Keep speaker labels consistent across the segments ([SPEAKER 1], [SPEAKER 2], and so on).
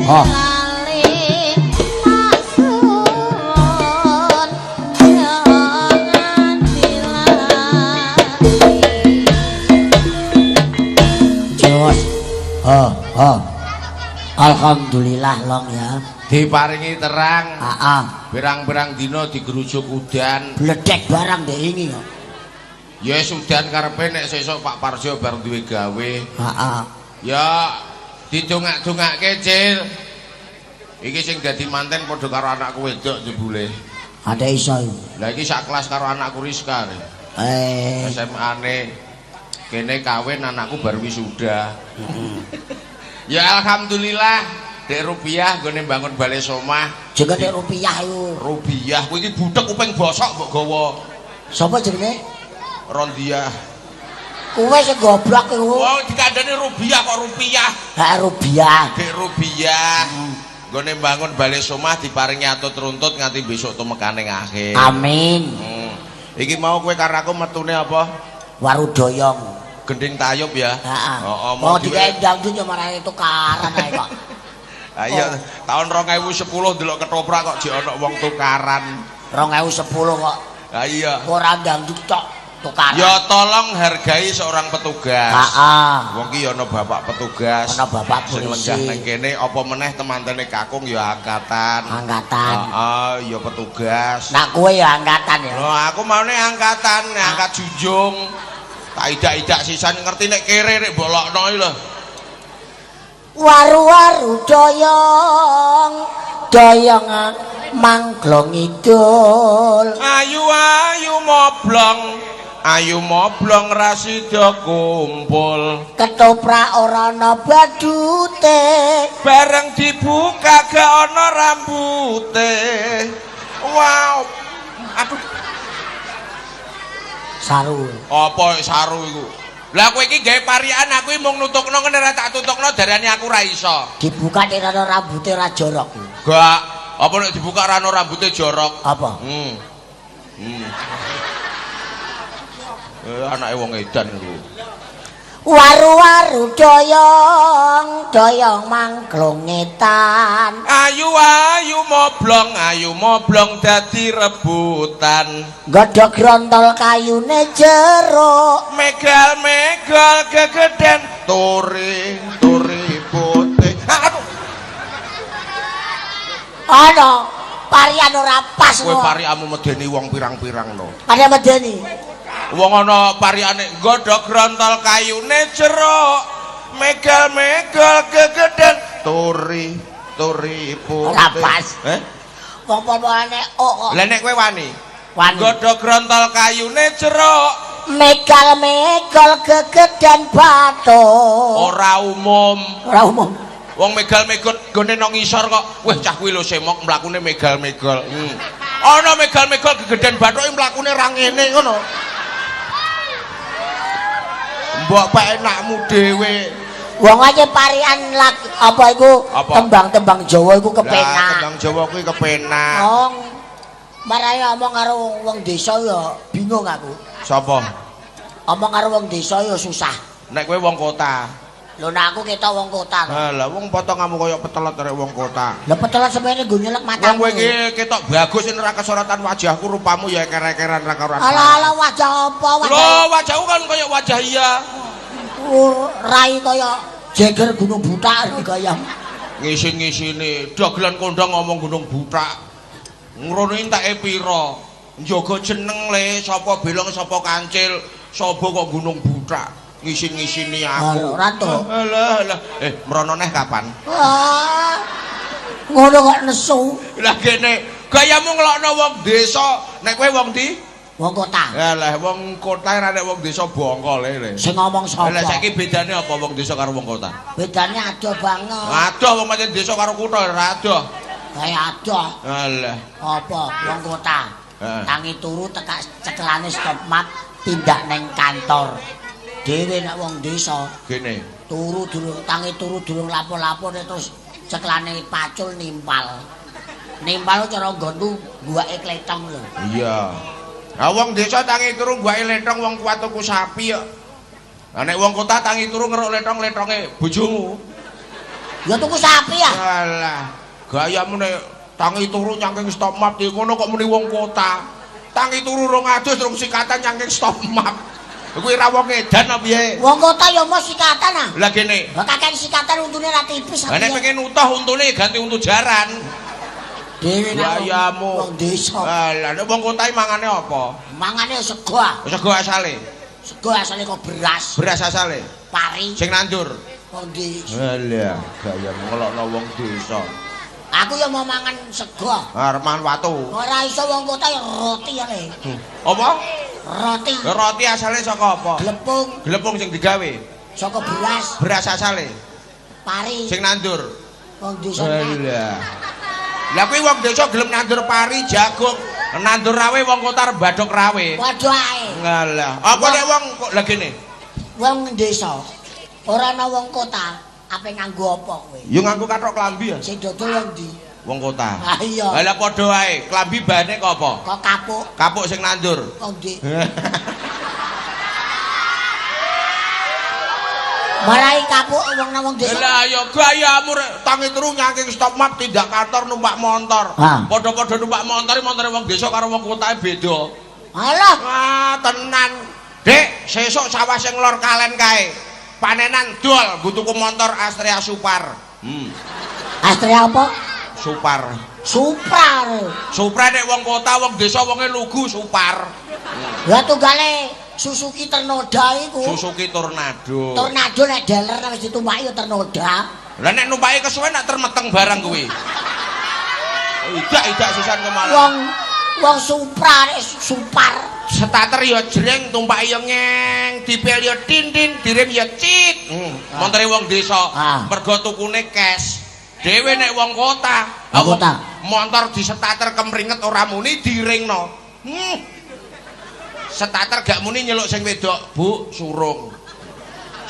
[SPEAKER 1] Oh. Jos. Oh, oh. Alhamdulillah long ya.
[SPEAKER 2] Diparingi terang.
[SPEAKER 1] Heeh.
[SPEAKER 2] Pirang-pirang dina digerujuk udan.
[SPEAKER 1] Bledek barang ndek ingi kok.
[SPEAKER 2] Ya wis udan karepe nek sesuk Pak Parjo bar duwe gawe.
[SPEAKER 1] Heeh.
[SPEAKER 2] Ya didongak-dongake, Cil. Iki sing dadi manten padha karo anakku wedok jebule.
[SPEAKER 1] Ada iso iku.
[SPEAKER 2] Lah iki sak kelas karo anakku Rizka.
[SPEAKER 1] Eh,
[SPEAKER 2] SMA-ne kene kawin anakku baru wisuda. Ya alhamdulillah Dek Rupiah nggone bangun bale somah.
[SPEAKER 1] Jenenge Dek Rupiah iku.
[SPEAKER 2] Rupiah kuwi iki budhek kuping bosok mbok gawa.
[SPEAKER 1] Sapa jenenge?
[SPEAKER 2] Rondiah.
[SPEAKER 1] Kowe sing goblok iku.
[SPEAKER 2] Wong dikandani Rupiah kok rupiah.
[SPEAKER 1] Ha Rupiah.
[SPEAKER 2] Dek Rupiah. Nggone bangun bale somah diparingi atut runtut nganti besok tumekane akhir.
[SPEAKER 1] Amin.
[SPEAKER 2] Iki mau kowe karo aku metune apa?
[SPEAKER 1] Warudoyong.
[SPEAKER 2] Gending tayub ya.
[SPEAKER 1] Heeh.
[SPEAKER 2] Heeh,
[SPEAKER 1] mau dikei dangdut ya marane tukaran ae kok.
[SPEAKER 2] Ha iya, tahun 2010 ndelok ketoprak kok jek ana wong tukaran.
[SPEAKER 1] 2010 kok.
[SPEAKER 2] Ha iya.
[SPEAKER 1] Ora dangdut tok tukaran.
[SPEAKER 2] Ya tolong hargai seorang petugas.
[SPEAKER 1] Heeh.
[SPEAKER 2] Wong ki ya ana bapak petugas.
[SPEAKER 1] Ana bapak
[SPEAKER 2] sing
[SPEAKER 1] polisi.
[SPEAKER 2] lenggah nang kene apa meneh temantene kakung ya angkatan.
[SPEAKER 1] Angkatan.
[SPEAKER 2] Heeh, ya petugas.
[SPEAKER 1] Nah kowe ya angkatan ya.
[SPEAKER 2] Lho aku maune angkatan, angkat junjung. Tak idak-idak sisan ngerti nek kere nek bolokno iki lho.
[SPEAKER 1] Waru-waru doyong, doyong mangklong idul.
[SPEAKER 2] Ayu-ayu moblong, ayu moblong ra sida kumpul.
[SPEAKER 1] Ketoprak ora ana badute.
[SPEAKER 2] Bareng dibuka gak ana rambute. Wow. Aduh,
[SPEAKER 1] Saru.
[SPEAKER 2] apa saru iku? Lah kowe iki gawe parikan aku iki mung nutukno ngene ra tak tutukno darane aku ra iso.
[SPEAKER 1] Dibuka nek ana rambute ora jorok.
[SPEAKER 2] Gak, apa nek dibuka ra ana rambute jorok?
[SPEAKER 1] Apa?
[SPEAKER 2] Anake wong edan iku.
[SPEAKER 1] Waru-waru doyong, doyong mangklong ngetan.
[SPEAKER 2] Ayu-ayu moblong, ayu moblong dadi rebutan.
[SPEAKER 1] Godhog grontol kayune jeruk.
[SPEAKER 2] Megal-megal gegeden turi turi putih. Aduh,
[SPEAKER 1] Ana parian ora pas
[SPEAKER 2] kowe pariamu medeni wong pirang-pirang no.
[SPEAKER 1] Pada medeni.
[SPEAKER 2] Wong ana pariane godhog grontol kayune jeruk. Megal-megal gegeden turi turi putih.
[SPEAKER 1] Ora pas.
[SPEAKER 2] Eh?
[SPEAKER 1] Wong pol-polane ok kok.
[SPEAKER 2] Lah nek kowe wani?
[SPEAKER 1] Wani.
[SPEAKER 2] Godhog grontol kayune jeruk.
[SPEAKER 1] Megal-megal gegeden bathuk.
[SPEAKER 2] Ora umum.
[SPEAKER 1] Ora umum.
[SPEAKER 2] Wong megal-megol gone nang ngisor kok. Wah, cah kuwi lho semok mlakune megal-megol. Ana megal-megol gegeden bathuke mlakune ra ngene ngono. Mbok penakmu dhewe.
[SPEAKER 1] Wong aja parian apa iku tembang-tembang Jawa iku kepenak.
[SPEAKER 2] Lah tembang Jawa kuwi kepenak.
[SPEAKER 1] Wong marai omong karo wong desa ya bingung aku.
[SPEAKER 2] Sapa?
[SPEAKER 1] Omong karo wong desa ya susah.
[SPEAKER 2] Nek kowe wong kota.
[SPEAKER 1] Lho nek aku ketok wong kota.
[SPEAKER 2] Lah wong potonganmu kaya petelot arek wong kota.
[SPEAKER 1] Lah petelot semene nggo nyelek matamu.
[SPEAKER 2] Wong kowe iki ketok bagus yen ora kesorotan wajahku rupamu ya eker-ekeran ra karuan.
[SPEAKER 1] Alah alah wajah apa wajah?
[SPEAKER 2] Lho wajahku kan kaya wajah iya.
[SPEAKER 1] Rai kaya jeger Gunung Butak kaya.
[SPEAKER 2] Ngisin-ngisine dagelan kondang ngomong Gunung Butak. Ngrone enteke pira? Njaga jeneng le sapa belong sapa kancil, sapa kok Gunung Butak. Ngisin-ngisini aku.
[SPEAKER 1] Ora to.
[SPEAKER 2] Alah alah. Mrono neh kapan?
[SPEAKER 1] Wah. Ngono kok nesu.
[SPEAKER 2] Lah kene gayamu ngelokno wong desa, nek kowe wong ndi?
[SPEAKER 1] Wong kota.
[SPEAKER 2] Alah wong kota ora nek wong desa bongko le.
[SPEAKER 1] Sing ngomong sapa?
[SPEAKER 2] Lah saiki bedane apa wong desa karo wong kota?
[SPEAKER 1] Bedane adoh banget.
[SPEAKER 2] Adoh wong pancen desa karo kutha ora adoh.
[SPEAKER 1] Kayak adoh.
[SPEAKER 2] Alah.
[SPEAKER 1] Apa wong kota? Tangi turu tekak cekelane stop map tindak neng kantor. Dhewe nek wong desa
[SPEAKER 2] gene
[SPEAKER 1] turu durung tangi turu durung lapo-lapo terus ceklane pacul nimpal. Nimpal cara nggonku guwake kletong lho.
[SPEAKER 2] Iya. Lah wong desa tangi turu guwake letong wong kuat tuku sapi kok. Lah nek wong kota tangi turu ngeruk letong-letonge bojomu.
[SPEAKER 1] Ya tuku sapi ya.
[SPEAKER 2] Alah, gayamu nek tangi turu nyangking stop map iki ngono kok muni wong kota. Tangi turu rong adus rong sikatan nyangking stop map. Kuwi ra wong edan apa piye?
[SPEAKER 1] Wong kota ya mos sikatan ah.
[SPEAKER 2] Lah kene.
[SPEAKER 1] Lah kakean sikatan untune ra tipis.
[SPEAKER 2] Lah nek pengen utuh untune ganti untu jaran.
[SPEAKER 1] Dhewe nang
[SPEAKER 2] Gayamu.
[SPEAKER 1] wong desa.
[SPEAKER 2] Lah nek wong kota iki mangane apa?
[SPEAKER 1] Mangane sego ah.
[SPEAKER 2] Sego asale.
[SPEAKER 1] Sego asale kok beras.
[SPEAKER 2] Beras asale.
[SPEAKER 1] Pari.
[SPEAKER 2] Sing nandur.
[SPEAKER 1] Wong desa.
[SPEAKER 2] Alah, gayamu ngelokno wong desa.
[SPEAKER 1] Aku ya mau mangan sego.
[SPEAKER 2] Arep mangan watu.
[SPEAKER 1] Ora iso wong kota ya roti ya le.
[SPEAKER 2] Apa?
[SPEAKER 1] Roti.
[SPEAKER 2] Roti asale saka apa?
[SPEAKER 1] Glepung.
[SPEAKER 2] Glepung sing digawe.
[SPEAKER 1] Saka beras.
[SPEAKER 2] Beras asale.
[SPEAKER 1] Pari.
[SPEAKER 2] Sing nandur.
[SPEAKER 1] Wong desa.
[SPEAKER 2] Alah. Lah kuwi wong desa gelem nandur pari, jagung, nandur rawe wong kota arep badhok rawe.
[SPEAKER 1] Padha ae.
[SPEAKER 2] Ngalah. Apa nek wong kok lah kene?
[SPEAKER 1] Wong desa ora ana wong kota ape nganggo apa kowe?
[SPEAKER 2] Ya nganggo kathok klambi ya.
[SPEAKER 1] Sing dodol wong ndi?
[SPEAKER 2] Wong kota.
[SPEAKER 1] Ah iya.
[SPEAKER 2] Lah padha wae, klambi bahane kok apa?
[SPEAKER 1] Kok kapuk.
[SPEAKER 2] Kapuk sing nandur.
[SPEAKER 1] Wong ndi? Marai kapuk wong nang wong desa.
[SPEAKER 2] Lah ya gayamu rek tangi turu nyangking stop map tindak kantor numpak motor. Padha-padha numpak motor, montore wong desa karo wong kotae beda.
[SPEAKER 1] Alah.
[SPEAKER 2] Ah, tenan. Dek, sesuk sawah sing lor kalen kae. Panenan dol nggo tuku motor Astrea Supar.
[SPEAKER 1] Astrea apa?
[SPEAKER 2] Supar.
[SPEAKER 1] Supar.
[SPEAKER 2] Supra nek wong kota, wong desa wonge lugu Supar.
[SPEAKER 1] Lah tunggale Suzuki Tornado iku.
[SPEAKER 2] Suzuki Tornado.
[SPEAKER 1] Tornado nek dealer nek wis ditumpaki ya Tornado.
[SPEAKER 2] Lah nek numpaki kesuwen nek termeteng barang kuwi. Idak-idak sisan kemalan.
[SPEAKER 1] Wong wong Supra nek Supar.
[SPEAKER 2] Starter ya jreng, tumpaki ya ngeng, dipel ya tintin, direm ya cit. Montore wong desa mergo tukune cash. Dhewe nek wong kota,
[SPEAKER 1] Wong kota.
[SPEAKER 2] Montor di starter kemringet ora muni diringno. Starter gak muni nyeluk sing wedok, Bu, surung.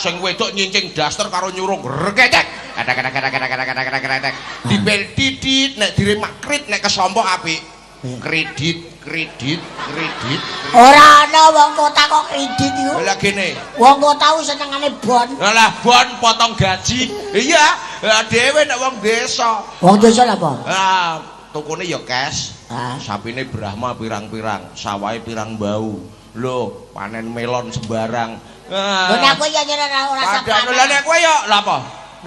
[SPEAKER 2] Sing wedok nyincing daster karo nyurung reketek. Kadang-kadang. Dipel titit nek direm makrit nek kesompok apik. Kredit, kredit, kredit.
[SPEAKER 1] Ora ana wong kota kok kredit iku.
[SPEAKER 2] Lah gene.
[SPEAKER 1] Wong kota kuwi senengane bon.
[SPEAKER 2] Lah bon potong gaji. Iya, dhewe nek wong desa.
[SPEAKER 1] Wong desa lha apa?
[SPEAKER 2] Ah, tukune ya cash.
[SPEAKER 1] Ah.
[SPEAKER 2] Sapine Brahma pirang-pirang, sawahe pirang bau. Lho, panen melon sembarang.
[SPEAKER 1] Lho nek kowe ya nyene ora usah panen.
[SPEAKER 2] Lah nek kowe ya lha apa?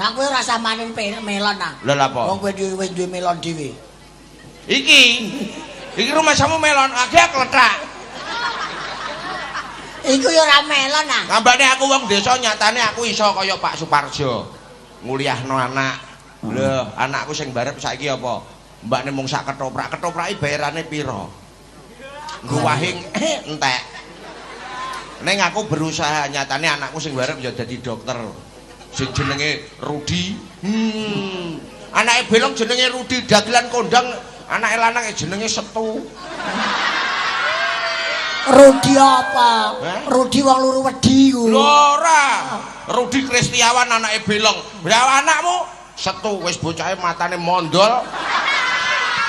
[SPEAKER 1] Nek kowe ora usah manen melon ah.
[SPEAKER 2] Lha lha apa?
[SPEAKER 1] Wong kowe duwe duwe melon dhewe.
[SPEAKER 2] Iki. Iki rumahmu melon, agek klethak.
[SPEAKER 1] Iku ya ora melon ah.
[SPEAKER 2] Ngambane aku wong desa nyatane aku iso kaya Pak Suparjo. Nguliahno anak. Lho, anakku sing barep saiki apa? Mbakne mung sak ketoprak, ketoprake bayarane pira? Nggo wahing entek. Ning aku berusaha nyatane anakku sing barep ya dadi dokter. Sing jenenge Rudi. Anake belong jenenge Rudi, dagelan kondang anake lanang jenenge Setu.
[SPEAKER 1] Rudi apa? Rudi wong luru wedi ku.
[SPEAKER 2] Lho ora. Rudi Kristiawan anake belong. Ya anakmu Setu wis bocahe matane mondol.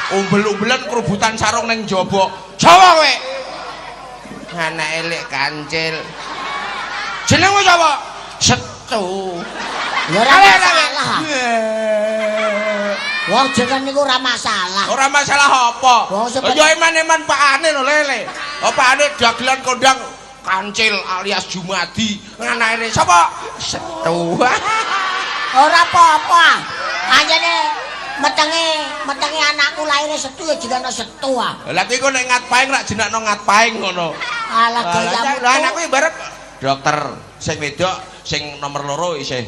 [SPEAKER 2] Umbel-umbelan kerubutan sarung ning jaba. Sapa kowe? Anake lek kancil. Jenengmu sapa? Setu.
[SPEAKER 1] Ya ora masalah. Wong jeneng niku ora masalah.
[SPEAKER 2] Ora masalah apa? Ya eman-eman pakane lho lele. Pakane dagelan kondang kancil alias Jumadi. Anake sapa? Setu.
[SPEAKER 1] Ora apa-apa. Anjene metenge anakku lahir Setu ya jenenge Setu ah.
[SPEAKER 2] Lah kuwi kok nek ngat paing rak jenakno ngat paing ngono.
[SPEAKER 1] Alah gayamu.
[SPEAKER 2] Lah anakku ibarat dokter sing wedok sing nomor 2 isih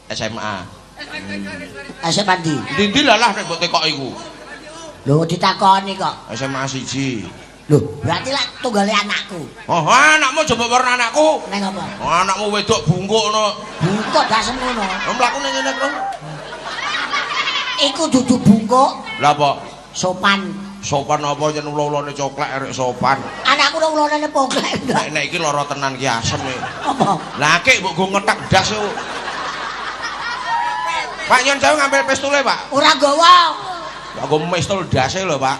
[SPEAKER 2] SMA.
[SPEAKER 1] SMA ndi?
[SPEAKER 2] Ndi-ndi lah lah nek mbok tekok iku.
[SPEAKER 1] Lho ditakoni kok.
[SPEAKER 2] SMA 1.
[SPEAKER 1] Lho, berarti lak tunggale anakku.
[SPEAKER 2] Oh, anakmu aja mbok warna anakku.
[SPEAKER 1] Neng apa?
[SPEAKER 2] Oh, anakmu wedok bungkuk ngono.
[SPEAKER 1] Bungkuk dasem ngono.
[SPEAKER 2] Mlaku ning ngene kok.
[SPEAKER 1] Iku dudu bungkuk.
[SPEAKER 2] Lah apa?
[SPEAKER 1] Sopan.
[SPEAKER 2] Sopan apa yen ula-ulane coklek arek sopan.
[SPEAKER 1] Anakku ora ulane poklek.
[SPEAKER 2] Nek iki lara tenan ki asem iki.
[SPEAKER 1] Apa?
[SPEAKER 2] Lah akeh mbok go ngetak das iku. Pak nyon sewu ngambil pistole, Pak.
[SPEAKER 1] Ora nggawa.
[SPEAKER 2] Lah go pistol dase lho, Pak.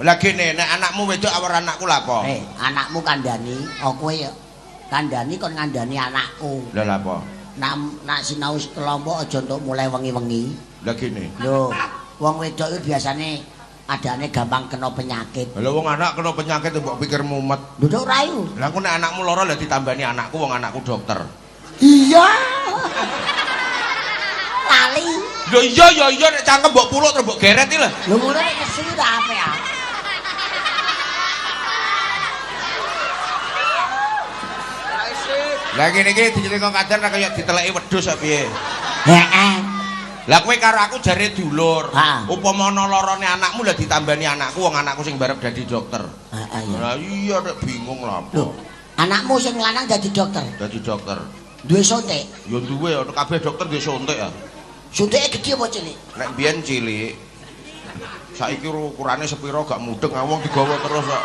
[SPEAKER 2] Lah gene nek anakmu wedok awar anakku lha apa?
[SPEAKER 1] Anakmu kandhani, oh kowe ya kandhani kon ngandhani anakku.
[SPEAKER 2] Lah lha apa?
[SPEAKER 1] Nak sinau kelompok aja entuk mulai wengi-wengi.
[SPEAKER 2] Lah gene.
[SPEAKER 1] Lho, wong wedok iki biasane adane gampang kena penyakit.
[SPEAKER 2] Lha wong anak kena penyakit mbok pikir mumet.
[SPEAKER 1] Lho tok ora iku.
[SPEAKER 2] Lah engko nek anakmu lara lah ditambani anakku, wong anakku dokter.
[SPEAKER 1] Iya. Lali.
[SPEAKER 2] Lho iya ya iya nek cangkem mbok puluk terus mbok geret iki lho.
[SPEAKER 1] Lho ngono nek nesu ta ape ah.
[SPEAKER 2] Lah ngene iki dicerita kadar ra kaya diteleki wedhus kok piye.
[SPEAKER 1] Heeh.
[SPEAKER 2] Lah kowe karo aku jare dulur. Upama ana larane anakmu lah ditambani anakku, wong anakku sing barep dadi dokter.
[SPEAKER 1] Heeh iya.
[SPEAKER 2] Lah iya nek bingung lha apa.
[SPEAKER 1] Lho, anakmu sing lanang dadi dokter?
[SPEAKER 2] Dadi dokter.
[SPEAKER 1] Duwe suntik?
[SPEAKER 2] Ya duwe, kabeh dokter duwe suntik ya.
[SPEAKER 1] Suntike gedhe apa cilik?
[SPEAKER 2] Nek biyen cilik. Saiki ukurane sepira gak mudeng, wong digawa terus kok.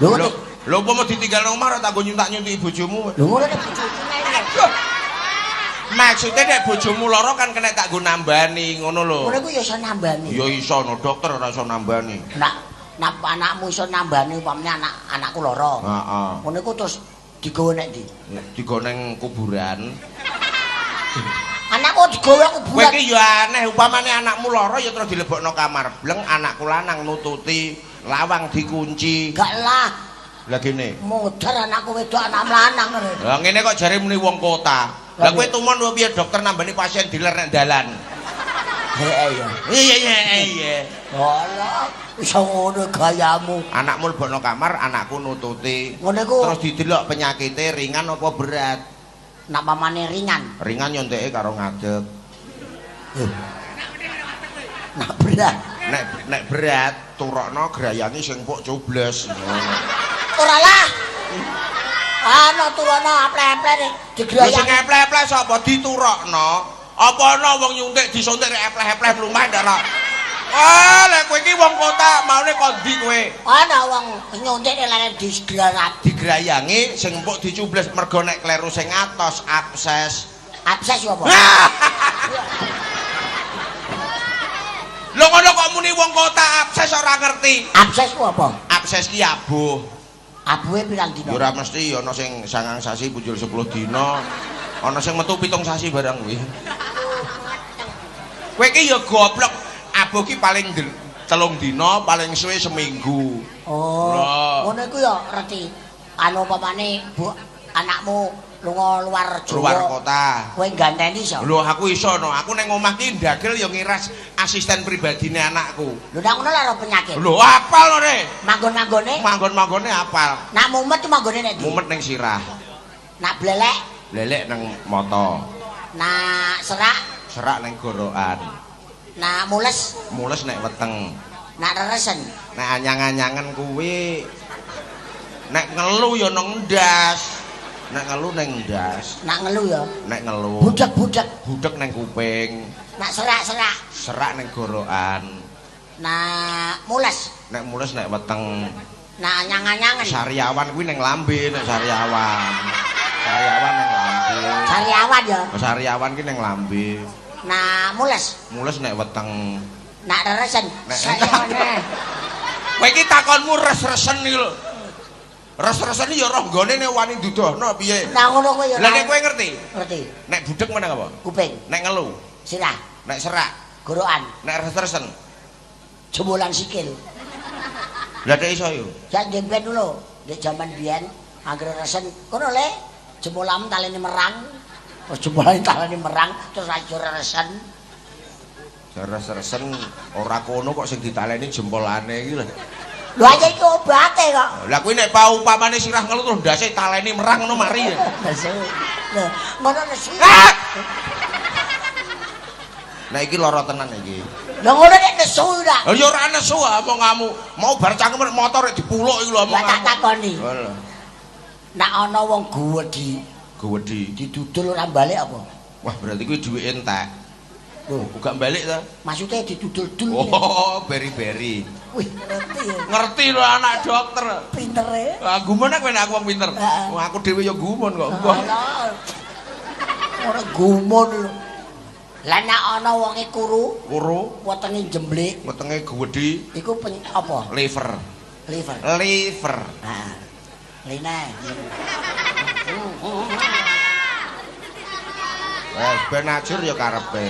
[SPEAKER 1] Lho,
[SPEAKER 2] lho upama ditinggal nang omah ora tak nggo nyuntak-nyuntiki bojomu.
[SPEAKER 1] Lho ngono nek bojoku ae.
[SPEAKER 2] Maksude nek bojomu lara kan kena tak nggo nambani ngono lho.
[SPEAKER 1] Ngono iku ya iso nambani.
[SPEAKER 2] Ya iso no dokter ora iso nambani.
[SPEAKER 1] Nak anakmu iso nambani upamane anakku lara.
[SPEAKER 2] Heeh.
[SPEAKER 1] Ngono iku terus digawa nek ndi?
[SPEAKER 2] Digawa nang kuburan.
[SPEAKER 1] Anakku digawa kuburan.
[SPEAKER 2] Kowe iki ya aneh, upamane anakmu lara ya terus dilebokno kamar bleng, anakku lanang nututi, lawang dikunci.
[SPEAKER 1] Gak lah.
[SPEAKER 2] Lah gene.
[SPEAKER 1] Modar anakku wedok anak lanang ngono.
[SPEAKER 2] Lah ngene kok jare muni wong kota. Lah kowe tumon piye dokter nambani pasien diler nek dalan.
[SPEAKER 1] Heeh ya.
[SPEAKER 2] Iya iya iya.
[SPEAKER 1] Alah, iso ngono gayamu.
[SPEAKER 2] Anakmu lebokno kamar, anakku nututi.
[SPEAKER 1] Ngono iku.
[SPEAKER 2] Terus didelok penyakite ringan apa berat.
[SPEAKER 1] Nak pamane ringan.
[SPEAKER 2] Ringan nyonteke karo ngadeg.
[SPEAKER 1] Nak berat.
[SPEAKER 2] Nek berat turokno grayangi sing pok cobles.
[SPEAKER 1] Ora lah. Ana turono aple-aple digrayangi.
[SPEAKER 2] Sing aple-aple sapa diturokno? Apa ana wong nyuntik disuntik nek aple-aple mlumah ndak ora? Ah, lek kowe iki wong kota, maune ko ndi kowe?
[SPEAKER 1] Ana wong nyuntik nek leren digrayangi.
[SPEAKER 2] Digrayangi sing empuk dicubles mergo nek kleru sing atos abses.
[SPEAKER 1] Abses yo apa?
[SPEAKER 2] Lho ngono kok muni wong kota abses ora ngerti.
[SPEAKER 1] Abses ku apa?
[SPEAKER 2] Abses ki abuh.
[SPEAKER 1] Abuhe pirang dina?
[SPEAKER 2] Ya ora mesti ana sing 9 sasi punjul 10 dina. Ana sing metu 7 sasi barang kuwi. Kowe iki ya goblok. Abuh ki paling 3 dina, paling suwe seminggu.
[SPEAKER 1] Oh. Ngono iku ya reti. Anu upamane bu anakmu lunga luar Jawa,
[SPEAKER 2] luar kota.
[SPEAKER 1] Kowe ganteni iso?
[SPEAKER 2] Lho aku iso no. Aku ning omah ki ndagel ya ngiras asisten pribadine anakku.
[SPEAKER 1] Lho nek ngono lho penyakit.
[SPEAKER 2] Lho apal lho re.
[SPEAKER 1] Manggon-manggone?
[SPEAKER 2] Manggon-manggone apal.
[SPEAKER 1] Nak mumet manggone nek ndi?
[SPEAKER 2] Mumet ning sirah.
[SPEAKER 1] Nak blelek?
[SPEAKER 2] Blelek nang mata.
[SPEAKER 1] Nak serak?
[SPEAKER 2] Serak ning gorokan.
[SPEAKER 1] Nak mules?
[SPEAKER 2] Mules nek weteng.
[SPEAKER 1] Nak reresen?
[SPEAKER 2] Nek anyang-anyangan kuwi nek ngelu ya nang ndas. Nek ngelu neng ndas.
[SPEAKER 1] Nak ngelu ya?
[SPEAKER 2] Nek ngelu.
[SPEAKER 1] Budek-budek.
[SPEAKER 2] Budek neng kuping.
[SPEAKER 1] Nak serak-serak.
[SPEAKER 2] Serak neng gorokan.
[SPEAKER 1] Nak mules.
[SPEAKER 2] Nek mules nek weteng.
[SPEAKER 1] Nak anyang-anyangan.
[SPEAKER 2] Sariawan kuwi neng lambe nek sariawan. Sariawan neng lambe.
[SPEAKER 1] Sariawan ya?
[SPEAKER 2] Sariawan ki neng lambe.
[SPEAKER 1] Nak mules.
[SPEAKER 2] Mules nek weteng.
[SPEAKER 1] Nak reresen. Sariawan.
[SPEAKER 2] Kowe iki takonmu res-resen iki lho. Res-resen ya roh nggone nek wani dudohno piye?
[SPEAKER 1] Nah ngono kowe ya.
[SPEAKER 2] Lah nek kowe ngerti?
[SPEAKER 1] Ngerti.
[SPEAKER 2] Nek budhek meneng apa?
[SPEAKER 1] Kuping.
[SPEAKER 2] Nek ngelu?
[SPEAKER 1] Sirah.
[SPEAKER 2] Nek serak?
[SPEAKER 1] Gorokan.
[SPEAKER 2] Nek res-resen?
[SPEAKER 1] Jembolan sikil.
[SPEAKER 2] Lah nek iso yo.
[SPEAKER 1] Sak ndek ben lho, ndek jaman biyen anggere resen kono le jembolan talene merang. Terus jembolane talene merang terus aja resen.
[SPEAKER 2] Res-resen ora kono kok sing ditaleni jempolane iki lho.
[SPEAKER 1] Lho aja iki obate kok.
[SPEAKER 2] Lah kuwi nek paupamane sirah ngelu terus ndase taleni merang ngono mari.
[SPEAKER 1] Nesu. Lho, ngono nesu.
[SPEAKER 2] Nah iki lara tenan iki.
[SPEAKER 1] Lho ngono nek nesu ora.
[SPEAKER 2] Lah ya ora nesu omonganmu. Mau bar cangkem motor rek dipuluk iki lho omonganmu.
[SPEAKER 1] Lah tak takoni. Nek ana wong guwedhi,
[SPEAKER 2] guwedhi
[SPEAKER 1] didudul ora balik apa?
[SPEAKER 2] Wah, berarti kuwi duwike entek.
[SPEAKER 1] Lho,
[SPEAKER 2] gak balik ta?
[SPEAKER 1] Maksudnya didudul-dul.
[SPEAKER 2] Oh, beri-beri.
[SPEAKER 1] Wih, ngerti ya.
[SPEAKER 2] Ngerti lho anak dokter.
[SPEAKER 1] Pintere.
[SPEAKER 2] Ah, gumun aku nek aku wong pinter. Wong aku dhewe ya gumun kok.
[SPEAKER 1] Ora gumun lho. Lah nek ana wonge kuru,
[SPEAKER 2] kuru,
[SPEAKER 1] wetenge jemblik,
[SPEAKER 2] wetenge gedhi,
[SPEAKER 1] iku apa?
[SPEAKER 2] Liver.
[SPEAKER 1] Liver.
[SPEAKER 2] Liver.
[SPEAKER 1] Heeh. Line.
[SPEAKER 2] Wes ben ajur ya karepe.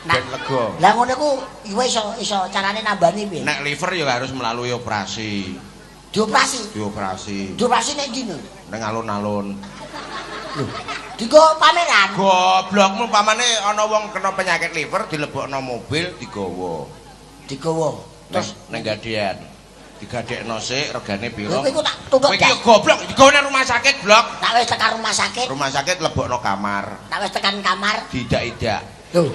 [SPEAKER 2] Ben lega.
[SPEAKER 1] Lah ngono ku iso iso carane nambani piye?
[SPEAKER 2] Nek liver ya harus melalui operasi.
[SPEAKER 1] Dioperasi.
[SPEAKER 2] Dioperasi.
[SPEAKER 1] Dioperasi nek ndi?
[SPEAKER 2] Ning alun-alun.
[SPEAKER 1] Lho, dienggo pameran.
[SPEAKER 2] Goblokmu pamane ana wong kena penyakit liver dilebokno mobil digawa.
[SPEAKER 1] Digawa.
[SPEAKER 2] Terus ning gadean. Digadekno sik regane pira?
[SPEAKER 1] Lho iku tak tuntut.
[SPEAKER 2] Kowe iki goblok digawa nang rumah sakit, blok.
[SPEAKER 1] Tak wis tekan rumah sakit.
[SPEAKER 2] Rumah sakit lebokno kamar.
[SPEAKER 1] Tak wis tekan kamar.
[SPEAKER 2] Diidak-idak.
[SPEAKER 1] Lho.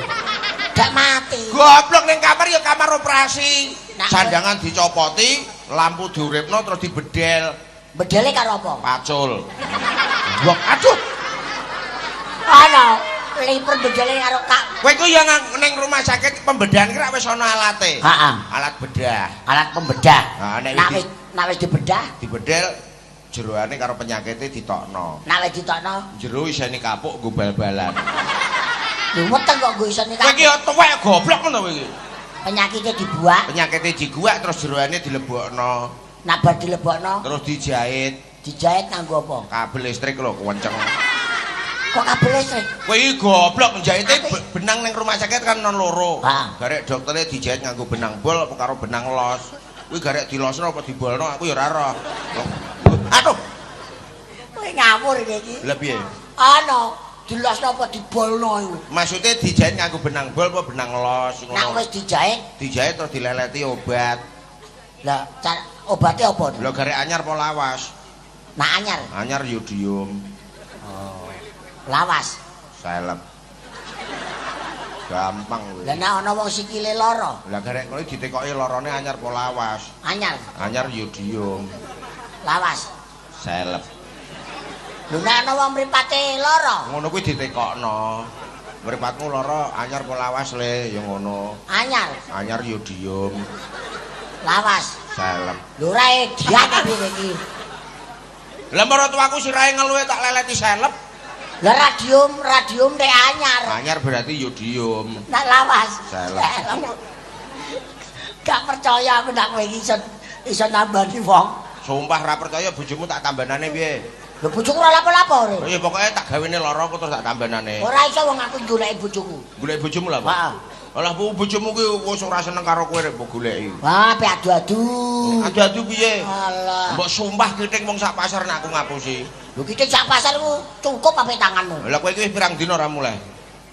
[SPEAKER 1] Gak mati.
[SPEAKER 2] Goblok ning kamar ya kamar operasi. Sandangan dicopoti, lampu diuripno terus dibedel.
[SPEAKER 1] Bedele karo apa?
[SPEAKER 2] Pacul. Blok, aduh.
[SPEAKER 1] Ana liver bedele karo kak.
[SPEAKER 2] Kowe iku ya ning rumah sakit pembedahan ki wis ana alate.
[SPEAKER 1] Heeh.
[SPEAKER 2] Alat bedah.
[SPEAKER 1] Alat pembedah.
[SPEAKER 2] Ha nek
[SPEAKER 1] wis dibedah,
[SPEAKER 2] dibedel jeroane karo penyakite ditokno.
[SPEAKER 1] Nek wis ditokno,
[SPEAKER 2] jero isene kapuk nggo bal-balan.
[SPEAKER 1] Lho weteng kok nggo isene kapuk.
[SPEAKER 2] Kowe iki ya tuwek goblok ngono kowe iki.
[SPEAKER 1] Penyakite dibuak.
[SPEAKER 2] Penyakite diguak terus jeroane dilebokno.
[SPEAKER 1] Nek bar dilebokno,
[SPEAKER 2] terus dijahit.
[SPEAKER 1] Dijahit nganggo apa?
[SPEAKER 2] Kabel listrik lho kenceng.
[SPEAKER 1] Kok kabel listrik?
[SPEAKER 2] Kowe iki goblok njahite benang ning rumah sakit kan non loro.
[SPEAKER 1] Heeh.
[SPEAKER 2] Garek doktere dijahit nganggo benang bol apa karo benang los. Kuwi garek dilosno apa dibolno aku ya ora roh. Aduh.
[SPEAKER 1] Kowe ngawur iki.
[SPEAKER 2] Lah piye?
[SPEAKER 1] Ana dilosno apa dibolno iku.
[SPEAKER 2] Maksude dijahit nganggo benang bol apa benang los ngono.
[SPEAKER 1] Nek wis dijahit,
[SPEAKER 2] dijahit terus dileleti obat.
[SPEAKER 1] Lah obate apa?
[SPEAKER 2] Lho garek anyar apa lawas?
[SPEAKER 1] Nah anyar.
[SPEAKER 2] Anyar yodium.
[SPEAKER 1] Oh. Lawas.
[SPEAKER 2] Seleb. Gampang kowe.
[SPEAKER 1] Lah nek ana wong sikile lara.
[SPEAKER 2] Lah garek kowe ditekoki larane anyar apa lawas?
[SPEAKER 1] Anyar.
[SPEAKER 2] Anyar yodium.
[SPEAKER 1] Lawas.
[SPEAKER 2] Seleb.
[SPEAKER 1] Lho nek ana wong mripate lara.
[SPEAKER 2] Ngono kuwi ditekokno. Mripatmu lara anyar apa lawas le ya ngono.
[SPEAKER 1] Anyar.
[SPEAKER 2] Anyar yodium.
[SPEAKER 1] Lawas.
[SPEAKER 2] Seleb.
[SPEAKER 1] Lho ora edian piye iki?
[SPEAKER 2] Lah maratuaku sirahe ngeluhe tak leleti seleb.
[SPEAKER 1] Lah radium nek anyar.
[SPEAKER 2] Anyar berarti yodium.
[SPEAKER 1] Nek lawas.
[SPEAKER 2] Seleb.
[SPEAKER 1] Gak percaya aku nek kowe iki iso nambani wong.
[SPEAKER 2] Sumpah ra percaya bojomu tak tambanane piye?
[SPEAKER 1] Lho bojoku ora lapo-lapo.
[SPEAKER 2] Ya pokoke tak gawene lara aku terus tak tambanane.
[SPEAKER 1] Ora iso wong aku goleki bojoku.
[SPEAKER 2] Goleki bojomu lha apa?
[SPEAKER 1] Heeh.
[SPEAKER 2] Lah bojomu kuwi wis ora seneng karo kowe rek mbok goleki.
[SPEAKER 1] Wah, pe adu-adu.
[SPEAKER 2] Adu-adu piye?
[SPEAKER 1] Alah.
[SPEAKER 2] Mbok sumpah kiting wong sak pasar nek aku ngapusi.
[SPEAKER 1] Lho kiting sak pasar ku cukup ape tanganmu.
[SPEAKER 2] Lah kowe iki wis pirang dina ora mulai?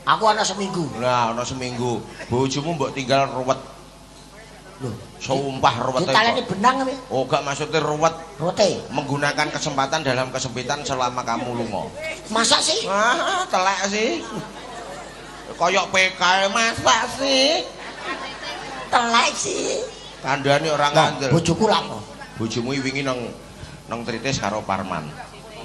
[SPEAKER 1] Aku ana seminggu.
[SPEAKER 2] Lah ana seminggu. Bojomu mbok tinggal ruwet.
[SPEAKER 1] Lho,
[SPEAKER 2] sumpah ruwet.
[SPEAKER 1] Ditaleni benang piye?
[SPEAKER 2] Oh, gak maksudnya ruwet.
[SPEAKER 1] Ruwete.
[SPEAKER 2] Menggunakan kesempatan dalam kesempitan selama kamu lunga.
[SPEAKER 1] Masa sih?
[SPEAKER 2] Ah, telek sih. Koyok PK masa sih?
[SPEAKER 1] Telek sih.
[SPEAKER 2] Kandhane ora ngandel.
[SPEAKER 1] Bojoku lha apa?
[SPEAKER 2] Bojomu wingi nang Tritis karo Parman.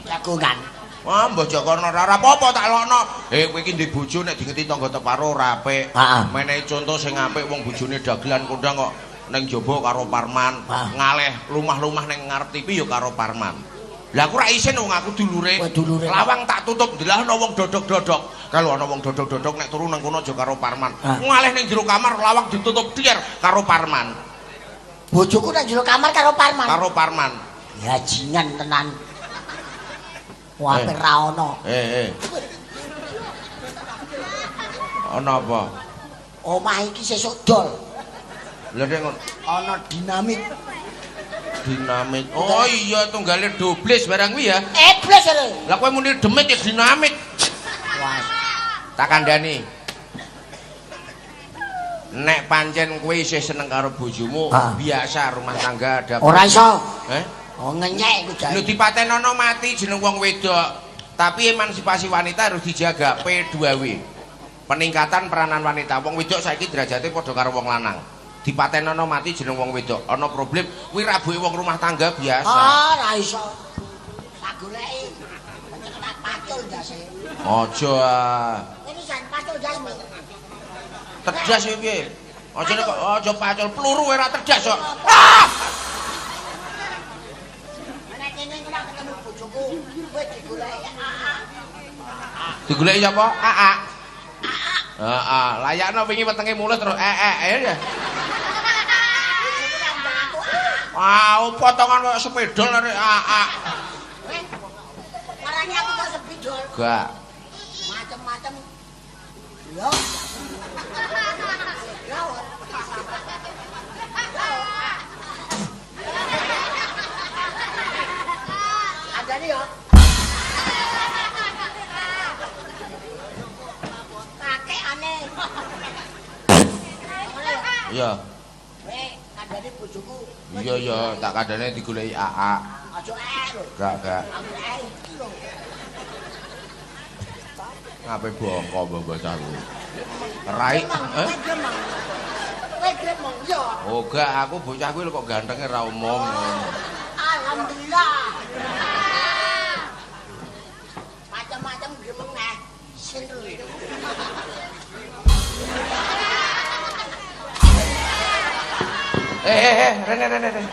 [SPEAKER 1] Jagongan.
[SPEAKER 2] Wah, Mbah Jakarta ora apa-apa tak lokno. Eh, kowe iki ndek bojo nek dingeti tangga teparo ora apik. Menehi conto sing apik wong bojone dagelan kondang kok ning jaba karo Parman, ngaleh lumah-lumah ning ngarep TV ya karo Parman. Lah aku ora isin wong aku dulure. Lawang tak tutup ndelah ana wong dodok-dodok. Kalau ana wong dodok-dodok nek turu nang kono aja karo Parman. Ngaleh ning jero kamar lawang ditutup dier karo Parman.
[SPEAKER 1] Bojoku nang jero kamar karo Parman.
[SPEAKER 2] Karo Parman.
[SPEAKER 1] Ya jingan tenan. Wah, ra ono.
[SPEAKER 2] Ana apa?
[SPEAKER 1] Omah iki sesuk dol.
[SPEAKER 2] Lha nek ngono
[SPEAKER 1] ana dinamit.
[SPEAKER 2] Dinamit. Oh iya tunggale doblis barang kuwi ya.
[SPEAKER 1] Iblis lho.
[SPEAKER 2] Lah kowe muni demit ya dinamit.
[SPEAKER 1] Wah.
[SPEAKER 2] Tak kandhani. Nek pancen kowe isih seneng karo bojomu, biasa rumah tangga ada.
[SPEAKER 1] Ora iso.
[SPEAKER 2] Eh?
[SPEAKER 1] Oh ngenyek iku jane.
[SPEAKER 2] Lho dipatenono mati jeneng wong wedok. Tapi emansipasi wanita harus dijaga P2W. Peningkatan peranan wanita. Wong wedok saiki derajate padha karo wong lanang. Dipatenono mati jeneng wong wedok. Ana problem kuwi rabuke wong rumah tangga biasa.
[SPEAKER 1] Ah, ora iso. Tak goleki. Tak pacul ndase.
[SPEAKER 2] Aja ah.
[SPEAKER 1] Ini jan pacul ndasmu.
[SPEAKER 2] Terdas iki piye? Aja nek aja pacul peluru ora terdas kok. Ah!
[SPEAKER 1] Nek kene ora ketemu bojoku, kowe digoleki AA.
[SPEAKER 2] Digoleki sapa? AA. Heeh, layakno wingi wetenge mulih terus ee ya. Wah, potongan kaya sepedol arek AA.
[SPEAKER 1] Marani aku kok sepedol.
[SPEAKER 2] Gak.
[SPEAKER 1] Macem-macem. Yo. Yo. Adane yo. Kakek aneh.
[SPEAKER 2] Iya.
[SPEAKER 1] Weh, kandhane bojoku.
[SPEAKER 2] Iya ya, tak kandhane digoleki AA.
[SPEAKER 1] Aja eh lho.
[SPEAKER 2] Gak, gak.
[SPEAKER 1] Aku eh iki lho.
[SPEAKER 2] Ngape bongko bocah kuwi. Rai, eh?
[SPEAKER 1] Kowe gremeng yo.
[SPEAKER 2] Oh, gak, aku bocah kuwi kok gantenge ra umum.
[SPEAKER 1] Alhamdulillah. Macam-macam gremeng neh. Sin lho.
[SPEAKER 2] Rene, rene, rene.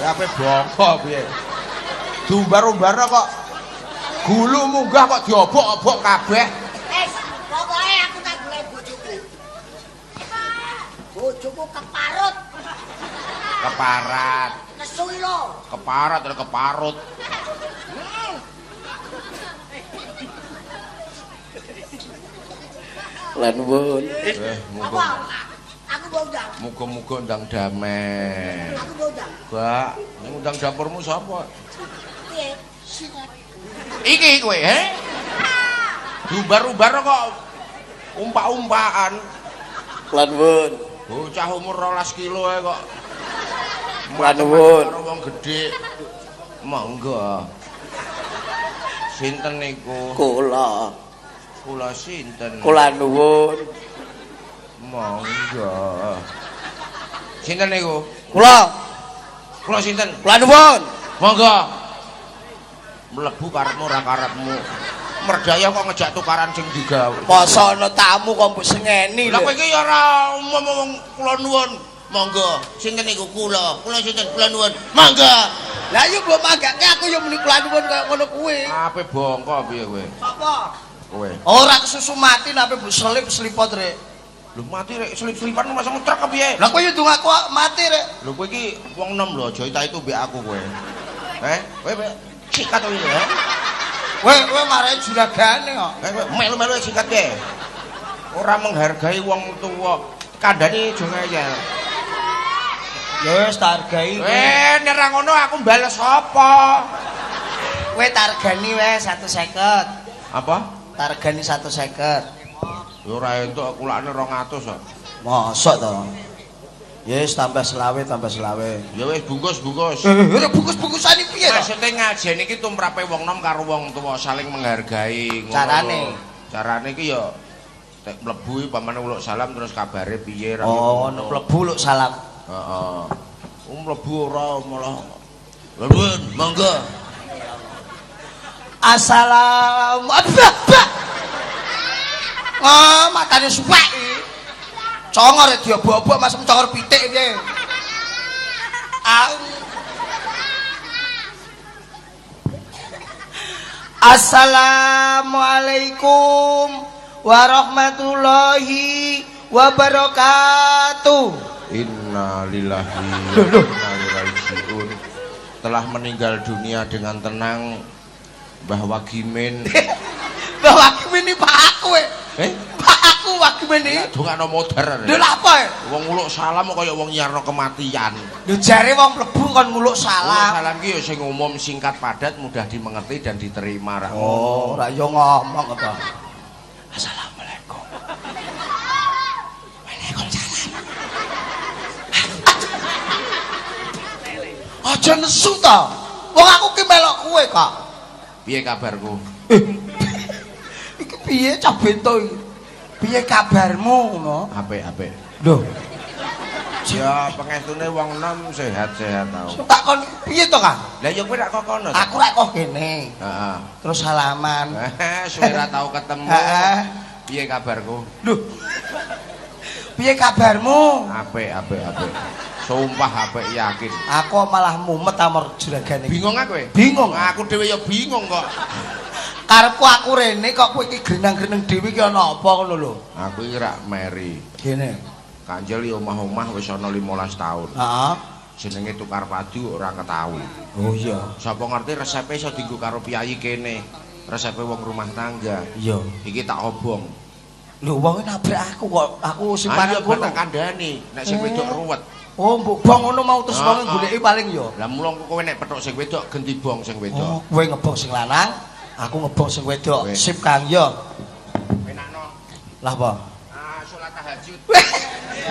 [SPEAKER 2] Ape bongko piye? Diumbar-umbarno kok gulu munggah kok diobok-obok kabeh.
[SPEAKER 1] Wis, pokoke aku tak golek bojoku. Bojoku keparut.
[SPEAKER 2] Keparat.
[SPEAKER 1] Nesu iki lho.
[SPEAKER 2] Keparat ora keparut.
[SPEAKER 3] Lan nuwun.
[SPEAKER 2] Muga.
[SPEAKER 1] Aku mbok undang.
[SPEAKER 2] Muga-muga ndang damai.
[SPEAKER 1] Aku mbok undang.
[SPEAKER 2] Mbak, ngundang dapurmu sapa?
[SPEAKER 1] Piye?
[SPEAKER 2] Iki kowe, he? Diumbar-umbar kok umpak-umpakan.
[SPEAKER 3] Lan nuwun.
[SPEAKER 2] Bocah umur 12 kilo ae kok.
[SPEAKER 3] Lan nuwun.
[SPEAKER 2] Karo wong gedhe. Monggo. Sinten niku?
[SPEAKER 3] Kula.
[SPEAKER 2] Kula sinten?
[SPEAKER 3] Kula nuwun.
[SPEAKER 2] Monggo. Sinten niku?
[SPEAKER 3] Kula.
[SPEAKER 2] Kula sinten?
[SPEAKER 3] Kula nuwun.
[SPEAKER 2] Monggo. Mlebu karepmu ora karepmu. Merdaya kok ngejak tukaran sing digawe.
[SPEAKER 3] Masa ana tamu kok mbok sengeni
[SPEAKER 2] Lah
[SPEAKER 3] lho.
[SPEAKER 2] kowe iki ya ora umum wong kula nuwun. Monggo. Sinten niku kula? Kula sinten? Kula nuwun. Monggo.
[SPEAKER 3] Lah yo mbok manggake aku yo muni kula nuwun kaya ngono kuwi.
[SPEAKER 2] Ape bongko piye kowe?
[SPEAKER 3] Sapa?
[SPEAKER 2] Kowe.
[SPEAKER 3] Ora kesusu mati nape mbok selip selipot rek.
[SPEAKER 2] Lho mati rek selip-selipan masa ngetrek kepiye?
[SPEAKER 3] Lah kowe yo ndonga aku mati rek.
[SPEAKER 2] Lho kowe iki wong enom lho aja itu mbek aku kowe. Eh, kowe sikat kowe lho.
[SPEAKER 3] Kowe kowe marahi juragane kok.
[SPEAKER 2] Eh kowe melu-melu sikat kowe. Ora menghargai wong tuwa. Kandhane aja ngeyel.
[SPEAKER 3] Ya wis tak hargai.
[SPEAKER 2] Eh nek ra ngono aku bales sapa?
[SPEAKER 3] Kowe targani wae 150.
[SPEAKER 2] Apa?
[SPEAKER 3] Targani 150.
[SPEAKER 2] Ya ora entuk kulakne 200 kok.
[SPEAKER 3] Mosok to. Ya wis tambah selawe, tambah selawe.
[SPEAKER 2] Ya wis bungkus-bungkus.
[SPEAKER 3] Ora bungkus-bungkusan iki piye to?
[SPEAKER 2] Maksude ngajen iki tumrape wong nom karo wong tuwa saling menghargai ngono.
[SPEAKER 3] Carane?
[SPEAKER 2] Carane iki ya tek mlebu pamane uluk salam terus kabare piye ra.
[SPEAKER 3] Oh, ngono mlebu uluk salam.
[SPEAKER 2] Heeh. Mlebu ora malah. Nuwun, monggo.
[SPEAKER 3] Assalamu alaikum. Ah, matane suwek iki. Congor diobok-obok masuk congor pitik piye. Assalamualaikum warahmatullahi wabarakatuh.
[SPEAKER 2] Innalillahi wa inna ilaihi raji'un. Telah meninggal dunia dengan tenang Mbah Wagimin.
[SPEAKER 3] Mbah Wagimin iki Pak aku. Pak aku Wagimin iki.
[SPEAKER 2] Dongakno modar.
[SPEAKER 3] Lho lha apa?
[SPEAKER 2] Wong nguluk salam kok kaya wong nyarno kematian.
[SPEAKER 3] Lho jare wong mlebu kon nguluk salam.
[SPEAKER 2] Nguluk salam ki ya sing umum, singkat, padat, mudah dimengerti dan diterima ra.
[SPEAKER 3] Oh, ra yo ngomong to. Assalamualaikum. Waalaikumsalam. Aja nesu to. Wong aku ki melok kowe kok.
[SPEAKER 2] Piye kabarku?
[SPEAKER 3] Iki piye cah bento iki? Piye kabarmu ngono?
[SPEAKER 2] Apik-apik.
[SPEAKER 3] Lho.
[SPEAKER 2] Ya pengestune wong nom sehat-sehat tau.
[SPEAKER 3] Tak kon piye to, Kang?
[SPEAKER 2] Lah ya kowe rak kok kono.
[SPEAKER 3] Aku rak kok kene.
[SPEAKER 2] Heeh.
[SPEAKER 3] Terus salaman.
[SPEAKER 2] Suwe ra tau ketemu.
[SPEAKER 3] Heeh.
[SPEAKER 2] Piye kabarku?
[SPEAKER 3] Lho. Piye kabarmu?
[SPEAKER 2] Apik, apik, apik. Sumpah apik yakin.
[SPEAKER 3] Aku malah mumet amor juragane.
[SPEAKER 2] Bingung aku kowe?
[SPEAKER 3] Bingung.
[SPEAKER 2] Aku dhewe ya bingung kok.
[SPEAKER 3] Karepku aku rene kok kowe iki grenang-greneng dhewe iki ana apa ngono lho.
[SPEAKER 2] Aku iki rak meri.
[SPEAKER 3] Gene.
[SPEAKER 2] Kanjel ya omah-omah wis ana 15 taun.
[SPEAKER 3] Heeh.
[SPEAKER 2] Jenenge tukar padu ora ketahu.
[SPEAKER 3] Oh iya.
[SPEAKER 2] Sapa ngerti resepe iso dienggo karo piyayi kene. Resepe wong rumah tangga.
[SPEAKER 3] Iya.
[SPEAKER 2] Iki tak obong.
[SPEAKER 3] Lho wong nabrak aku kok aku simpan
[SPEAKER 2] Ayo
[SPEAKER 3] kono.
[SPEAKER 2] tak kandhani, nek sing wedok ruwet.
[SPEAKER 3] Oh, mbok bong ngono mau terus wong
[SPEAKER 2] Heeh.
[SPEAKER 3] goleki paling ya.
[SPEAKER 2] Lah mula kowe nek petuk sing wedok genti bong sing
[SPEAKER 3] Oh,
[SPEAKER 2] wedok.
[SPEAKER 3] kowe ngebong sing lanang, aku ngebong sing wedok.
[SPEAKER 2] Weh.
[SPEAKER 3] Sip Kang yo.
[SPEAKER 2] Penakno.
[SPEAKER 3] Lah apa?
[SPEAKER 2] Ah, salat tahajud.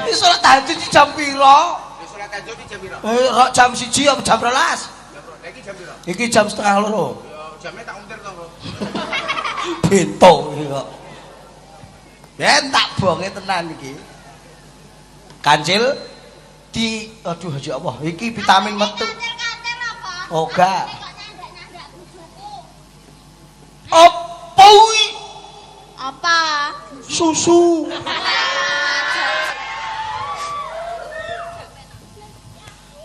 [SPEAKER 3] Iki salat tahajud iki jam pira?
[SPEAKER 2] Salat tahajud iki jam pira?
[SPEAKER 3] Eh, rok jam 1 apa jam 12?
[SPEAKER 2] Lah iki jam pira?
[SPEAKER 3] Iki jam 1:30.
[SPEAKER 2] Ya jame tak untir to, Bro.
[SPEAKER 3] Bento iki kok. Ben tak bonge tenan iki. Kancil di aduh ya Allah, iki vitamin metu.
[SPEAKER 4] Kancil-kancil apa?
[SPEAKER 3] Oh, gak.
[SPEAKER 4] Kok nyandak-nyandak bojoku?
[SPEAKER 3] Apa kuwi?
[SPEAKER 4] Apa?
[SPEAKER 3] Susu.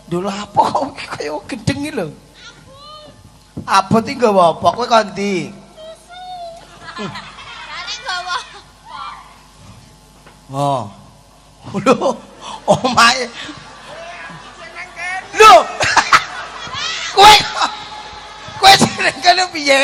[SPEAKER 3] Lho lha apa kok iki kaya gendeng iki lho. Abot iki nggawa apa? Kowe kon ndi?
[SPEAKER 4] Kare nggawa apa?
[SPEAKER 3] Oh. Lho, omahe. Lho. Kowe kowe jeneng kene piye?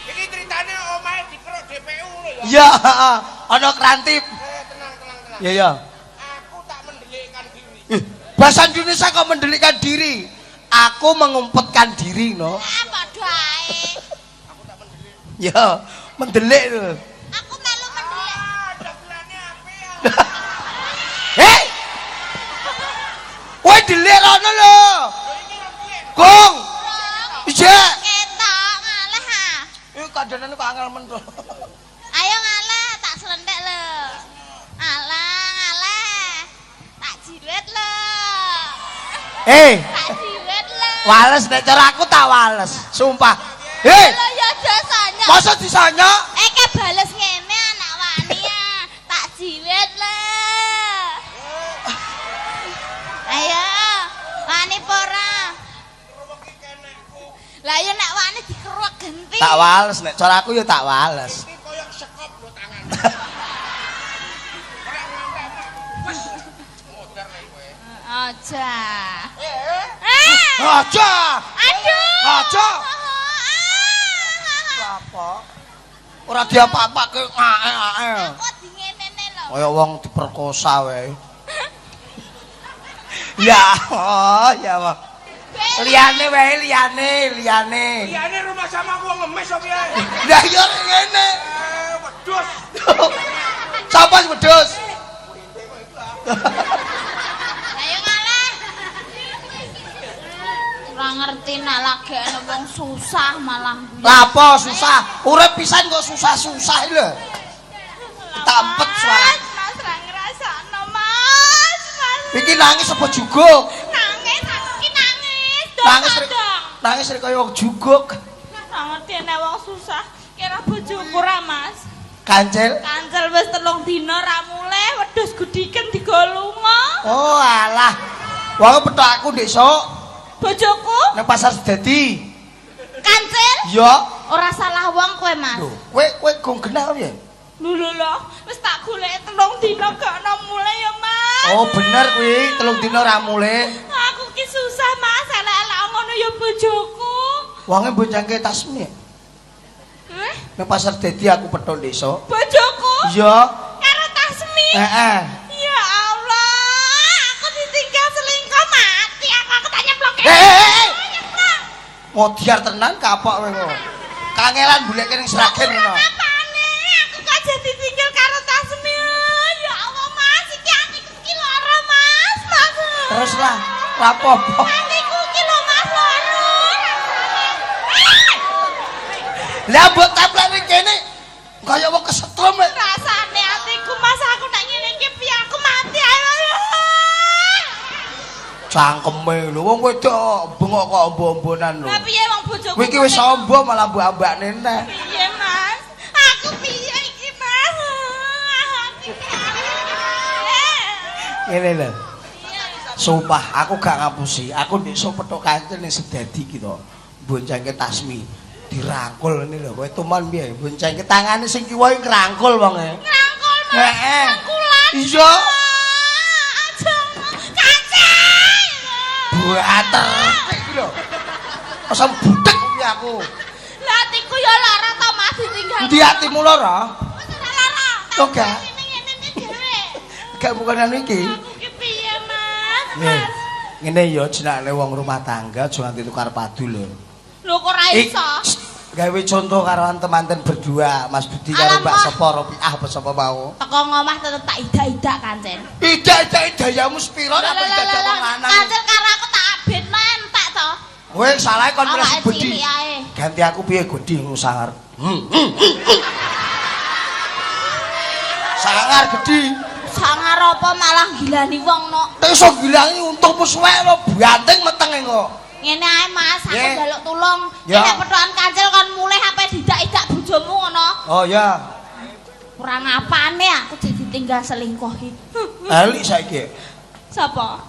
[SPEAKER 2] Iki critane omahe dikeruk DPU lho ya.
[SPEAKER 3] Ya, heeh. Ana krantip.
[SPEAKER 2] Eh, tenang tenang tenang.
[SPEAKER 3] Ya ya.
[SPEAKER 2] Aku tak mendelikkan diri.
[SPEAKER 3] Bahasa Indonesia kok mendelikkan diri. Aku mengumpetkan diri no.
[SPEAKER 4] Ah, padha ae.
[SPEAKER 3] Ya, mendelik lho.
[SPEAKER 4] Aku melu mendelik.
[SPEAKER 2] Ah, dagelane apik ya.
[SPEAKER 3] Hei! Kowe delik rono lho. Gong. Iya.
[SPEAKER 4] Ketok ngalah ah.
[SPEAKER 3] Iki kandhanane kok angel men to.
[SPEAKER 4] Ayo ngalah, tak selentek lho. Alah, ngalah. Tak jiwet lho.
[SPEAKER 3] Eh,
[SPEAKER 4] Tak jiwet lho.
[SPEAKER 3] wales nek cara aku tak wales, sumpah. Hei,
[SPEAKER 4] Lho ya aja sanyok.
[SPEAKER 3] masa disanyok?
[SPEAKER 4] Eh ke bales ngene anak wani ah. Tak jiwet lho. Ayo, wani apa ora? Lah ya nek wani dikeruak genti.
[SPEAKER 3] Tak wales nek cara aku ya tak wales.
[SPEAKER 2] Iki koyo sekop lho tangan. Ora ngantek. Wes. Modar lek kowe.
[SPEAKER 4] Aja. Eh.
[SPEAKER 3] Aja.
[SPEAKER 4] Aduh.
[SPEAKER 3] Aja.
[SPEAKER 4] Ah.
[SPEAKER 3] Apa? Ora diapa-apake ae-ae.
[SPEAKER 4] Aku dingenene lho.
[SPEAKER 3] Kaya wong diperkosa wae. Ya, oh, ya Allah. Liyane wae, liyane, liyane.
[SPEAKER 2] Liyane rumah sama aku wong ngemis kok piye?
[SPEAKER 3] Lah ya ngene.
[SPEAKER 2] Eh, wedhus.
[SPEAKER 3] Sapa sing wedhus?
[SPEAKER 4] Ayo ngalah. Ora ngerti nek lagi ana wong susah malah.
[SPEAKER 3] Lapo susah? Urip pisan kok susah-susah iki lho. Tampet suara.
[SPEAKER 4] Mas, Mas ra ngrasakno, Mas. Mas.
[SPEAKER 3] Iki nangis apa juguk?
[SPEAKER 4] Nangis aku ki nangis.
[SPEAKER 3] Nangis
[SPEAKER 4] Dong, dong.
[SPEAKER 3] Nangis rek kaya wong juguk.
[SPEAKER 4] Ora ngerti nek wong susah. Kira bojoku ra, Mas.
[SPEAKER 3] Kancil.
[SPEAKER 4] Kancel wis 3 dina ra mulih, wedhus gudiken digo lunga.
[SPEAKER 3] Oh alah. Wong petok aku ndek sok
[SPEAKER 4] Bojoku
[SPEAKER 3] nang pasar Sedadi.
[SPEAKER 4] kancil
[SPEAKER 3] Ya.
[SPEAKER 4] ora salah wong kowe, Mas.
[SPEAKER 3] Lho, kowe kowe gong genah piye?
[SPEAKER 4] Lho lho lho, wis tak goleki 3 dina gak ono mulih ya, Mas.
[SPEAKER 3] Oh bener kuwi, 3 dina ra mulih.
[SPEAKER 4] Aku ki susah, Mas, elek-elek ngono ya bojoku.
[SPEAKER 3] Wonge boncengke tasmi.
[SPEAKER 4] Eh,
[SPEAKER 3] Nang pasar Dadi aku petok ndek sok.
[SPEAKER 4] bojoku
[SPEAKER 3] Iya.
[SPEAKER 4] karo Tasmi.
[SPEAKER 3] Heeh.
[SPEAKER 4] Ya Allah, aku ditinggal selingkuh mati aku aku tak nyemplung.
[SPEAKER 3] Eh, eh, eh. Modiar tenan kapok kowe kok. Kangelan goleke ning Sragen ngono.
[SPEAKER 4] Apane? Aku kok jadi tinggal karo Tasmi. Ya Allah, Mas, iki atiku ki lara, Mas. Mas.
[SPEAKER 3] Terus lah, rapopo.
[SPEAKER 4] Atiku ki lho, Mas, lara.
[SPEAKER 3] Lah mbok taplak ning kene kaya wong kesetrum lek.
[SPEAKER 4] Rasane atiku, Mas, aku nek ngene iki piye aku mati ayo.
[SPEAKER 3] Cangkeme lho wong wedok bengok kok ombo-ombonan lho.
[SPEAKER 4] Lah piye wong bojoku?
[SPEAKER 3] Kowe iki wis ombo malah mbok ambakne neh.
[SPEAKER 4] Piye, Mas? Aku piye iki, Mas? Atiku.
[SPEAKER 3] Ngene lho. Sumpah aku gak ngapusi. Aku ndek sok petok kancil ning Sedadi ki to. Boncengke Tasmi. Dirangkul ngene lho, kowe tuman piye? Boncengke tangane sing kiwa iki ngrangkul wonge.
[SPEAKER 4] Ngrangkul, Mas.
[SPEAKER 3] Heeh.
[SPEAKER 4] Rangkulan.
[SPEAKER 3] Iya.
[SPEAKER 4] Aja. Kancil.
[SPEAKER 3] Buater iki lho. Masa butek kuwi aku.
[SPEAKER 4] Lah atiku ya lara to, Mas, ditinggal.
[SPEAKER 3] Endi atimu lara?
[SPEAKER 4] Wis ora lara.
[SPEAKER 3] Kok gak?
[SPEAKER 4] Ngene ngene dhewe.
[SPEAKER 3] Gak bukan anu iki.
[SPEAKER 4] Aku ki piye, Mas?
[SPEAKER 3] Nggih.
[SPEAKER 4] Mas.
[SPEAKER 3] Ngene ya jenenge wong rumah tangga aja nganti tukar padu lho.
[SPEAKER 4] Lho kok ora iso?
[SPEAKER 3] Gawe contoh karo temanten berdua, Mas Budi karo Mbak
[SPEAKER 4] Alamak.
[SPEAKER 3] sapa Ropiah apa sapa mau.
[SPEAKER 4] Teko ngomah tetep tak idak-idak kancen.
[SPEAKER 3] Idak-idak dayamu sepiro nek idak wong lanang.
[SPEAKER 4] Kancil karo aku tak abetno entek to.
[SPEAKER 3] Kowe salahe kon milih
[SPEAKER 4] Awake
[SPEAKER 3] Budi.
[SPEAKER 4] cilik ae.
[SPEAKER 3] Ganti aku piye Gudi ngono sangar. Sangar gedhi.
[SPEAKER 4] Sangar apa malah gilani wong no.
[SPEAKER 3] Nek iso gilangi untukmu suwek lo banting metenge kok.
[SPEAKER 4] Ngene ae Mas, aku
[SPEAKER 3] Nggih.
[SPEAKER 4] njaluk tulung.
[SPEAKER 3] Ya.
[SPEAKER 4] Nek pethokan kancil kon mulih ape didak-idak bojomu ngono.
[SPEAKER 3] Oh ya,
[SPEAKER 4] Kurang apane aku jadi tinggal selingkuh iki.
[SPEAKER 3] elik saiki.
[SPEAKER 4] Sapa?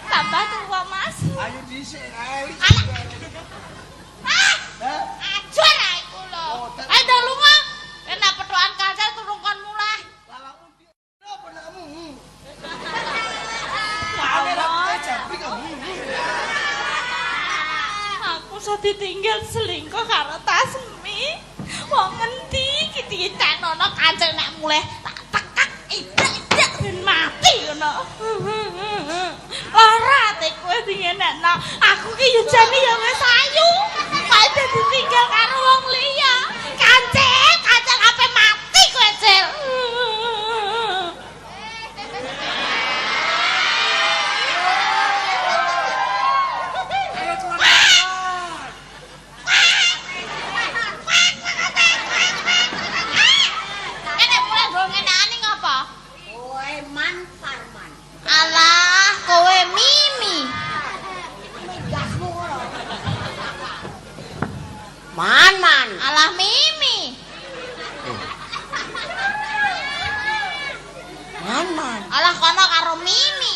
[SPEAKER 4] Tambah tua Mas.
[SPEAKER 3] Ayo dhisik elik.
[SPEAKER 4] Alah. Ah! Ajar aku lho. Ayo ndang lunga. Nek pethokan kancil turung kon mulih. Aku iso ditinggal selingkuh karo Tasmi. Wong ngendi iki dicenono kancil nek mulih tak tekek idak-idak ben mati ngono. Lara ate kowe dingenekno. Aku ki yo jane ya wis ayu. Kok dadi ditinggal karo wong liya. Kancil, kancil ape mati kowe, Cil. Nek mulai ndol ngenekane ngapa?
[SPEAKER 1] Kowe man Parman.
[SPEAKER 4] Alah, kowe Mimi.
[SPEAKER 1] Migasmu ngono. Man man.
[SPEAKER 4] Alah Mimi.
[SPEAKER 1] Man man.
[SPEAKER 4] Alah kono karo Mimi.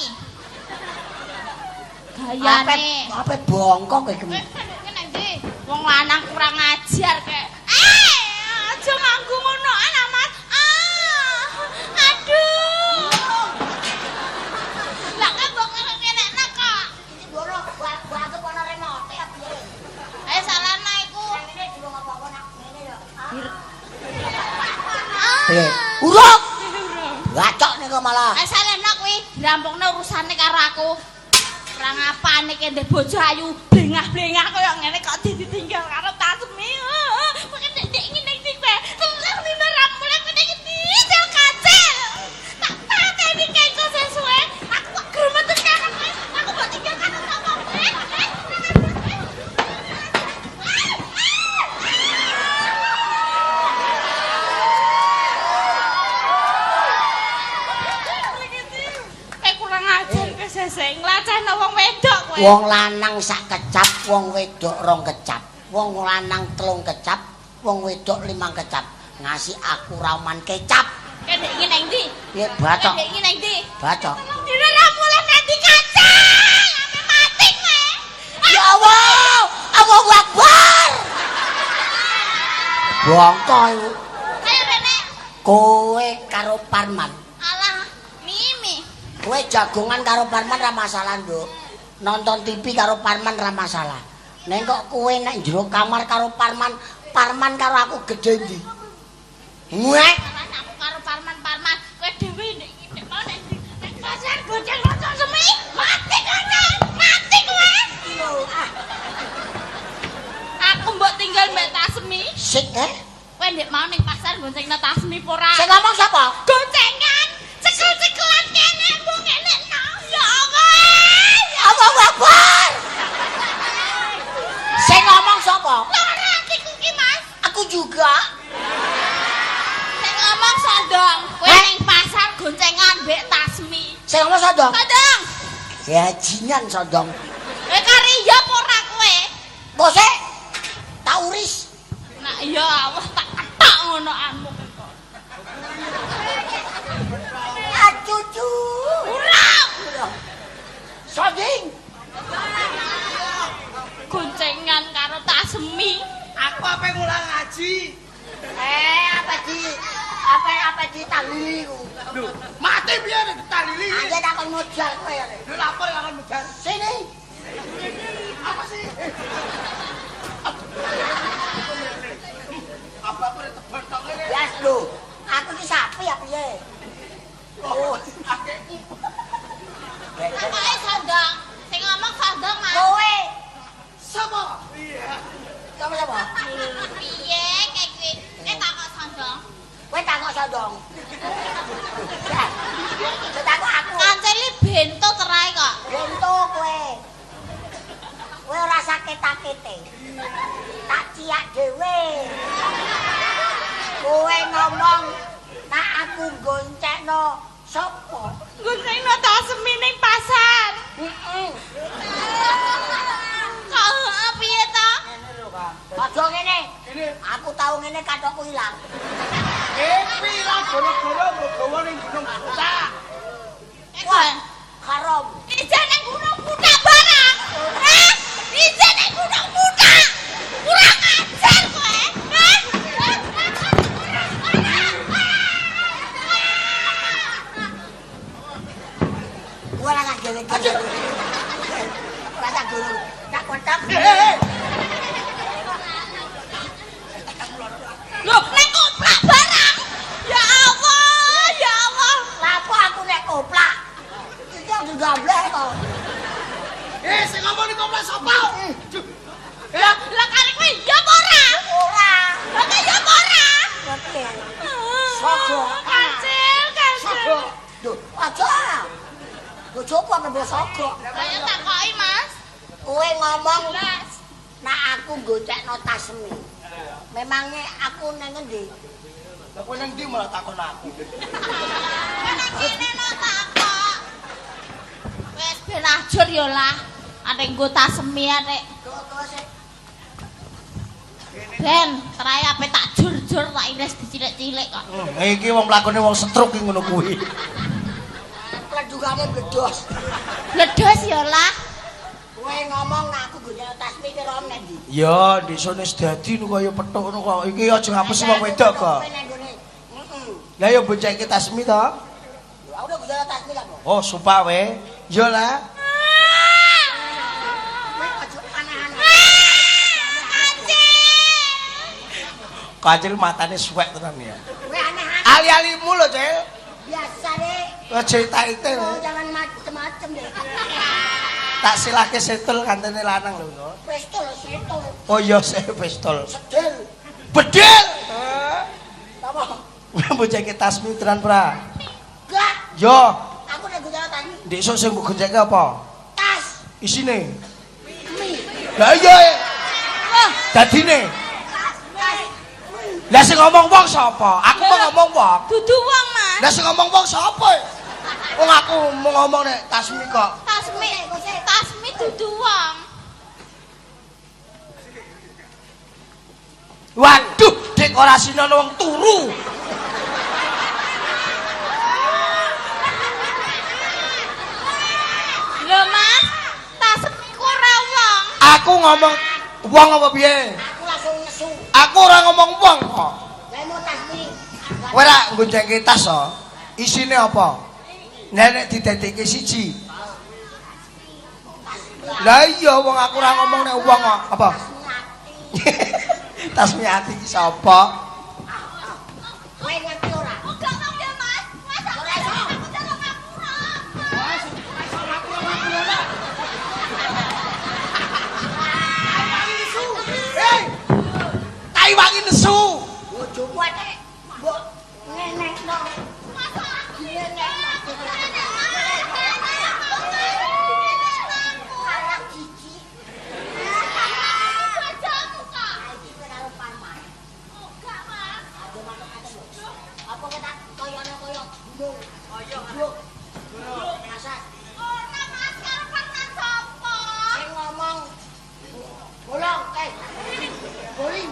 [SPEAKER 4] Gayane.
[SPEAKER 1] Ape bongkok iki.
[SPEAKER 4] Kowe kene ndi? Wong lanang kurang ajar kek. Eh, aja nganggo ngono ana Mas. Ah, aduh. Lah kan mbok ngenekno kok.
[SPEAKER 1] Iki bono gua anggap ana remote ya piye.
[SPEAKER 4] Eh salahna iku.
[SPEAKER 1] Ngene durung apa-apa nak ngene ya.
[SPEAKER 4] Ah.
[SPEAKER 1] Piye? Urung. Bacok nih kok malah.
[SPEAKER 4] Eh salahna kuwi dirampungno urusane karo aku. Kurang apane ki ndek bojo ayu blengah-blengah kaya ngene kok ditinggal karo Tasmi. Kowe ndek ngene iki kowe. Terus lima ramule kowe ning ndi cel kacil. Tak pateni kae kok sesuwe. Aku kok gremeten karo kowe. Aku mbok tinggal karo sapa kowe? Kowe kurang ajar kowe sesek nglacehno wong wedok kowe.
[SPEAKER 1] Wong lanang sak kecap, wong wedok rong kecap. Wong lanang telung kecap, wong wedok limang kecap. Ngasih aku rauman kecap.
[SPEAKER 4] Kowe ndek iki nang ndi?
[SPEAKER 1] Piye bacok?
[SPEAKER 4] Kowe ndek iki nang ndi?
[SPEAKER 1] Bacok.
[SPEAKER 4] Dina ra mulih nanti kacang. Ape mati kowe.
[SPEAKER 1] Ya Allah, Allahu Akbar. Bongko iku.
[SPEAKER 4] Ayo rene.
[SPEAKER 1] Kowe karo Parman.
[SPEAKER 4] Alah, Mimi.
[SPEAKER 1] Kowe jagongan karo Parman ra masalah, Nduk. Nonton TV karo Parman ra masalah. Nek kok kowe nek jero kamar karo Parman, Parman karo aku gedhe ndi? Muek.
[SPEAKER 4] Salah aku karo Parman-Parman. Kowe dhewe ndek iki ndek mau nek nek pasar bocah rasa semi. Mati kacang. Mati kowe. Aku mbok tinggal mbek Tasmi.
[SPEAKER 1] Sik eh.
[SPEAKER 4] Kowe ndek mau ning pasar goncengno Tasmi apa ora?
[SPEAKER 1] Sing ngomong sapa?
[SPEAKER 4] Goncengan, cekel-cekelan kene mbok ngenekno. Ya Allah.
[SPEAKER 1] Ya Allahu Akbar. Sing ngomong sapa?
[SPEAKER 4] Lara atiku ki, Mas.
[SPEAKER 1] Aku juga.
[SPEAKER 4] Sing ngomong Sondong, kowe
[SPEAKER 1] Eh?
[SPEAKER 4] ning pasar goncengan mbek Tasmi.
[SPEAKER 1] Sing ngomong Sondong.
[SPEAKER 4] Sondong,
[SPEAKER 1] Bajingan Sondong.
[SPEAKER 4] kowe kari iya apa ora kowe?
[SPEAKER 1] Kok sik? Tak uris.
[SPEAKER 4] Nak iya Allah tak ketok ngono anmu kok.
[SPEAKER 1] Ah cucu.
[SPEAKER 4] Ora
[SPEAKER 1] Sonding.
[SPEAKER 4] goncengan karo Tasmi.
[SPEAKER 3] Aku ape ngulang ngaji.
[SPEAKER 1] Apa ditalili ku?
[SPEAKER 3] Lho, mati piye nek ditalili?
[SPEAKER 1] Aja takon modal kowe ya.
[SPEAKER 3] Lho lapor takon modal.
[SPEAKER 1] Sini.
[SPEAKER 3] Apa sih? Apa aku tebon tok ngene?
[SPEAKER 1] Yes lho. Aku iki sapi ya piye?
[SPEAKER 3] Oh, akehku.
[SPEAKER 4] Pokoke sandang. Sing ngomong sandang, Mas.
[SPEAKER 1] Kowe.
[SPEAKER 3] Sapa? Iya.
[SPEAKER 1] Sapa-sapa?
[SPEAKER 4] Piye kek kowe? Nek takok sandang.
[SPEAKER 1] Kowe takok sandang. Ya, takok aku.
[SPEAKER 4] Kancil bento cerai kok.
[SPEAKER 1] Bento kowe. Kowe ora sakit-sakite. Tak ciak dhewe. Kowe ngomong nak aku goncekno sapa?
[SPEAKER 4] Goncengno Tasmi ning pasar.
[SPEAKER 1] Heeh.
[SPEAKER 4] Kok heeh piye to?
[SPEAKER 1] Aja ngene. Aku tau ngene kathokku ilang.
[SPEAKER 3] Pirang gara-gara mbok gawa ning Gunung Butak.
[SPEAKER 1] Wah, haram.
[SPEAKER 4] Ijen ning Gunung Butak barang. Hah? Ijen ning Gunung Butak. Kurang ajar kowe. Hah?
[SPEAKER 1] Kowe ora dhewe. Ora tak gunung. Tak kotak.
[SPEAKER 4] Lho, nek koplak barang. Ya Allah, ya Allah.
[SPEAKER 1] Lapo aku nek koplak? Iki aku gambleh kok.
[SPEAKER 3] Sing ngomong ning koplak sapa?
[SPEAKER 4] Lah, lah kali kowe ya apa ora?
[SPEAKER 1] Ora.
[SPEAKER 4] Lah kowe ya apa ora?
[SPEAKER 1] Ngerti. Sogok.
[SPEAKER 4] Kancil, kancil.
[SPEAKER 3] Sogok.
[SPEAKER 1] Lho, aja. Bojoku apa mbok sogok?
[SPEAKER 4] Lah ya takoki, Mas.
[SPEAKER 1] Kowe ngomong
[SPEAKER 4] Jelas.
[SPEAKER 1] nek aku goncekno Tasmi. Memangnya aku nang ngendi?
[SPEAKER 3] Lah kowe nang ndi malah takon aku.
[SPEAKER 4] Nang kene no takok. Wis ben ajur ya lah. Arek nggo Tasmi arek. Ben, terai ape tak jur-jur tak iris dicilik-cilik kok.
[SPEAKER 3] Iki wong mlakune wong stroke iki ngono kuwi.
[SPEAKER 1] Pledugane bledos.
[SPEAKER 4] Bledos ya lah.
[SPEAKER 1] Kowe ngomong nek aku goncengno Tasmi kira nang ndi?
[SPEAKER 3] Ya, ndesone wis dadi nu kaya pethuk ngono kok. Iki aja ngapesi wong wedok kok.
[SPEAKER 1] Heeh.
[SPEAKER 3] Lah ya boncengke Tasmi to.
[SPEAKER 1] Lho, aku udah goncengno Tasmi lah kok.
[SPEAKER 3] Oh, sumpah we. Ya lah.
[SPEAKER 1] Kowe aja aneh-aneh.
[SPEAKER 3] Kancil matane suwek tenan ya.
[SPEAKER 1] Kowe aneh-aneh.
[SPEAKER 3] Ali-alimu lho, Cil.
[SPEAKER 1] Biasa deh.
[SPEAKER 3] Aja ita-ite.
[SPEAKER 1] Oh, jangan macem-macem deh.
[SPEAKER 3] Tak silahke setel kantene lanang lho. No.
[SPEAKER 1] Pistol, setel,
[SPEAKER 3] Oh iya, se pistol.
[SPEAKER 1] sedel.
[SPEAKER 3] Bedil.
[SPEAKER 1] Apa?
[SPEAKER 3] Boncengke Tasmi tenan pra.
[SPEAKER 1] Gak,
[SPEAKER 3] Yo,
[SPEAKER 1] aku nek goncengno Tasmi
[SPEAKER 3] ndek esuk sing mbok goncengke apa?
[SPEAKER 1] tas
[SPEAKER 3] Isine.
[SPEAKER 1] mie.
[SPEAKER 3] Lah iya. Dadine.
[SPEAKER 1] Tas mie.
[SPEAKER 3] Lah sing ngomong wong sapa? Aku mau ngomong wong.
[SPEAKER 4] Dudu wong, Mas.
[SPEAKER 3] Lah sing ngomong wong sapa? Wong aku mau ngomong nek Tasmi kok.
[SPEAKER 4] Tasmi, Tasmi dudu wong.
[SPEAKER 3] Waduh, dekorasine ana wong turu.
[SPEAKER 4] Lho, Mas, Tasmi ku ora wong.
[SPEAKER 3] Aku ngomong wong apa piye?
[SPEAKER 1] Aku langsung nesu.
[SPEAKER 3] Aku ora ngomong wong kok.
[SPEAKER 1] Lah mau Tasmi.
[SPEAKER 3] Kowe ora nggoncengke tas to? Isine apa? Nek didadekke siji. Lah iya wong aku ora ngomong nek wong kok. Apa? Tasmi ati iki sapa?
[SPEAKER 1] Kowe ngerti ora?
[SPEAKER 4] Oh, gak wong ya, Mas. Mas, aku
[SPEAKER 1] Ora iso.
[SPEAKER 4] aku jaluk ngapura.
[SPEAKER 3] Hei! Tai wangi nesu.
[SPEAKER 1] Bojoku atik mbok ngenekno. Ngenekno. Kalah gigi. Iki karo Parman. Aja mantuk-mantuk. Apa kita koyone koyo gunung? Koyo gunung. Masa sing ngomong bolong boling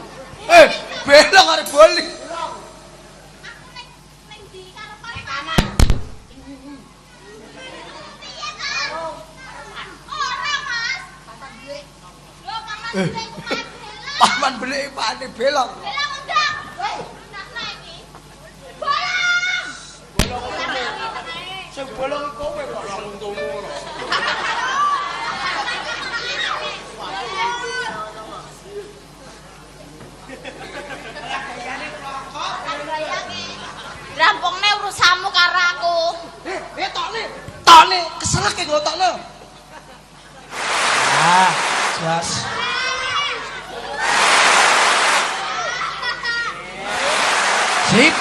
[SPEAKER 3] Belok arep boli.
[SPEAKER 1] bolong kamar. Karo Parman. Papat duit.
[SPEAKER 3] Paman belik pakane belok.
[SPEAKER 4] Belok undang. Undang iki. Bolong.
[SPEAKER 2] Bolong sing bolong kowe kok bolong untumu lho.
[SPEAKER 4] Rampungne urusanmu karo aku.
[SPEAKER 3] Tokne. Tokne keselak e tokne. Ah, jas. Sip.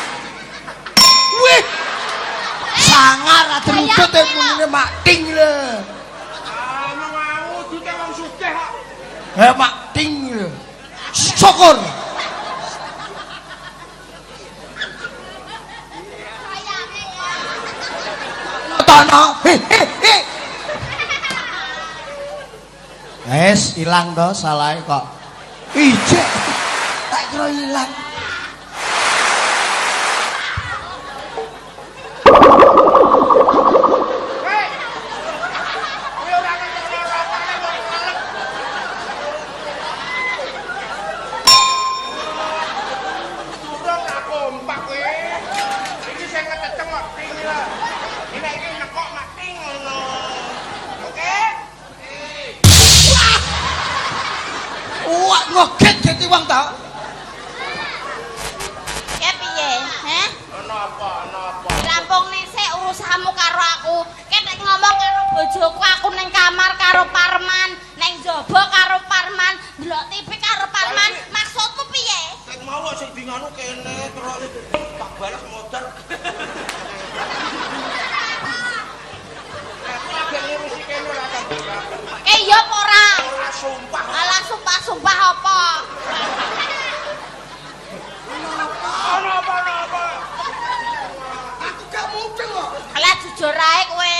[SPEAKER 3] Wih. Sangar adrudut e munine mak ting lho.
[SPEAKER 2] Ah, mau dute wong sugih kok.
[SPEAKER 3] Eh mak ting lho. Syukur. Tono. Wes ilang to salahe kok. Ijek. Tak kira ilang.
[SPEAKER 2] Kowe ora ngerti rokokne wong kelep. Durung ra kompak kowe. Iki sing keteceng kok ting lho. Iki nek iki nekok mak ting ngono. Oke?
[SPEAKER 3] Wah, ngoget dadi wong ta.
[SPEAKER 4] Ya piye? Heh?
[SPEAKER 2] Ana apa? Ana apa?
[SPEAKER 4] Rampungne sik urusanmu karo aku. Ki nek ngomong karo bojoku aku ning kamar karo Parman, ning njaba karo Parman, ndelok TV karo Parman. Maksudmu piye?
[SPEAKER 2] Nek mau kok sing dinganu kene terus tak balas modar. Aku lagi ngurusi kene ora ta.
[SPEAKER 4] Eh iya apa ora?
[SPEAKER 2] Ora sumpah.
[SPEAKER 4] Alah sumpah-sumpah apa?
[SPEAKER 2] Ana apa ana apa?
[SPEAKER 3] Aku gak mudeng kok.
[SPEAKER 4] Alah jujur ae kowe.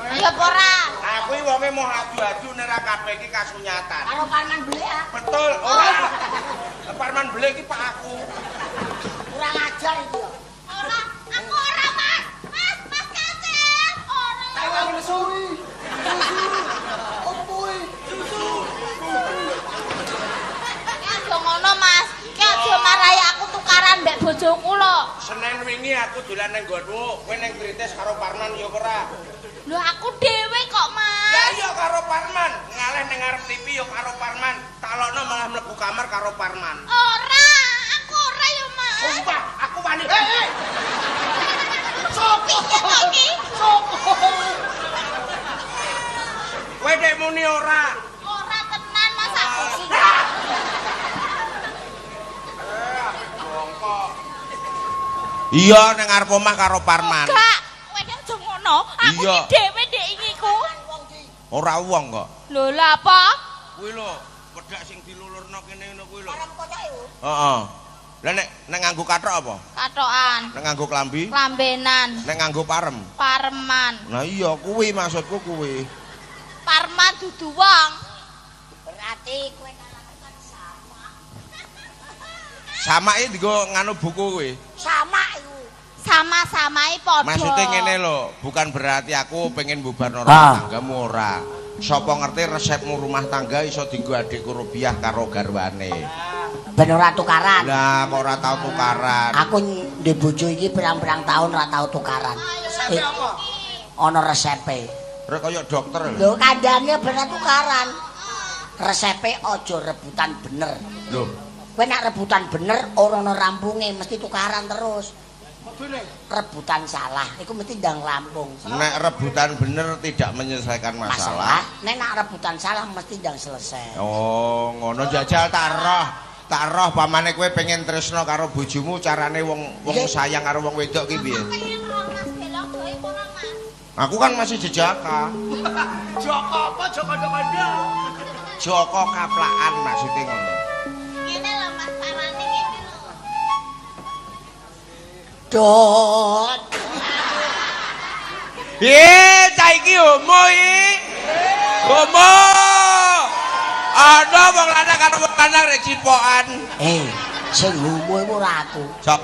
[SPEAKER 4] Iya apa ora?
[SPEAKER 2] Aku iki wonge mau adu-adu nek ra kabeh iki kasunyatan.
[SPEAKER 1] Karo Parman belik ah.
[SPEAKER 2] Betul, ora. Parman belik iki pak aku.
[SPEAKER 1] Kurang ajar iki yo.
[SPEAKER 4] Ora, aku ora, Mas. Mas, Mas Kancil. Ora.
[SPEAKER 3] Ayo nesuri. Opo iki?
[SPEAKER 4] Ki aja ngono, Mas. Ki aja marai aku tukaran mbek bojoku lho.
[SPEAKER 2] Senin wingi aku dolan nang nggonmu, kowe ning Kritis karo Parman ya ora?
[SPEAKER 4] Lho aku dhewe kok, Mas.
[SPEAKER 2] Ya iya karo Parman, ngaleh ning ngarep TV ya karo Parman, talokno malah mlebu kamar karo Parman.
[SPEAKER 4] Ora, aku ora ya, Mas.
[SPEAKER 2] Sumpah, aku wani.
[SPEAKER 4] Sopo to iki?
[SPEAKER 3] Sopo?
[SPEAKER 2] Kowe nek muni ora.
[SPEAKER 4] Ora tenan, Mas aku iki.
[SPEAKER 2] Bongkok. Iya ning ngarep omah karo Parman.
[SPEAKER 4] Enggak, kowe ki aja ngono. Aku
[SPEAKER 2] Iya.
[SPEAKER 4] iki dhewe ndek iki ku.
[SPEAKER 2] Ora wong kok.
[SPEAKER 4] Lho lha apa?
[SPEAKER 2] Kuwi lho, wedak sing dilulurno kene ngono kuwi lho.
[SPEAKER 1] Parem kocok iku.
[SPEAKER 2] Heeh. Lah nek nek nganggo kathok apa?
[SPEAKER 4] Katokan,
[SPEAKER 2] Nek nganggo klambi?
[SPEAKER 4] klambenan,
[SPEAKER 2] Nek nganggo parem?
[SPEAKER 4] parman.
[SPEAKER 2] Nah iya kuwi maksudku kuwi.
[SPEAKER 4] Parman dudu wong.
[SPEAKER 1] Berarti kowe karo aku kan sama.
[SPEAKER 2] Sama iki dienggo nganu buku kuwi.
[SPEAKER 1] Sama iku.
[SPEAKER 4] Sama-samai padha.
[SPEAKER 2] Maksudnya ngene lho, bukan berarti aku pengen bubarno rumah tanggamu ora. Sapa ngerti resepmu rumah tangga iso dienggo adikku Rubiah karo garwane.
[SPEAKER 1] Ben ora tukaran.
[SPEAKER 2] Lah kok ora tau tukaran.
[SPEAKER 1] Aku ndek bojo iki pirang-pirang tahun ora tau tukaran.
[SPEAKER 3] Resepe apa?
[SPEAKER 1] Ana resepe.
[SPEAKER 2] Rek kaya dokter lho.
[SPEAKER 1] Lho kandhane ben ora tukaran. Resepe aja rebutan bener.
[SPEAKER 2] Lho,
[SPEAKER 1] Kowe nek rebutan bener ora ana rampunge mesti tukaran terus. Rebutan salah iku mesti ndang rampung.
[SPEAKER 2] nek rebutan bener tidak menyelesaikan masalah.
[SPEAKER 1] Nek nak rebutan salah mesti ndang selesai.
[SPEAKER 2] Oh, ngono jajal tak roh. Tak roh pamane kowe pengen tresno karo bojomu carane wong wong sayang karo wong wedok ki piye?
[SPEAKER 4] Pengen roh Mas Belok dhewe apa ora, Mas?
[SPEAKER 2] Aku kan masih jejaka.
[SPEAKER 3] Joko apa Joko Joko?
[SPEAKER 2] Joko kaplakan maksudnya ngono.
[SPEAKER 4] Ngene lho Mas carane ngene lho.
[SPEAKER 1] Dot.
[SPEAKER 2] Cah iki homo iki. Homo. Ana wong lanang karo wong lanang rek cipokan.
[SPEAKER 1] Sing homo iku ora aku.
[SPEAKER 2] Sok.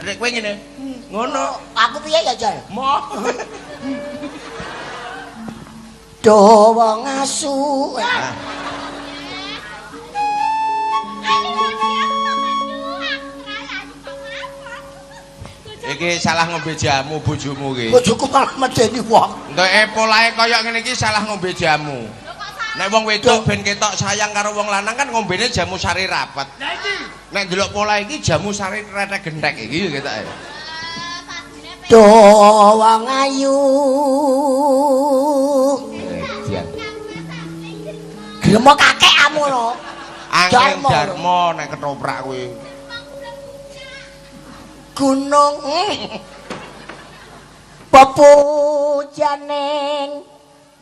[SPEAKER 2] Rek kowe ngene. Ngono.
[SPEAKER 1] Aku piye ya, Jal?
[SPEAKER 2] Mo.
[SPEAKER 1] Do wong asu.
[SPEAKER 2] Iki salah ngombe jamu bojomu iki.
[SPEAKER 1] Bojoku malah medeni wong.
[SPEAKER 2] Entuke polahe kaya ngene iki salah ngombe jamu. Nek wong wedok ben ketok sayang karo wong lanang kan ngombene jamu sari rapet.
[SPEAKER 5] Lah iki.
[SPEAKER 2] Nek ndelok pola iki jamu sari retek gentek iki ketoke.
[SPEAKER 1] Do wong ayu. Gremo kakek amono.
[SPEAKER 2] Angel Darmo nek ketoprak kuwi.
[SPEAKER 1] Gunung pepujaning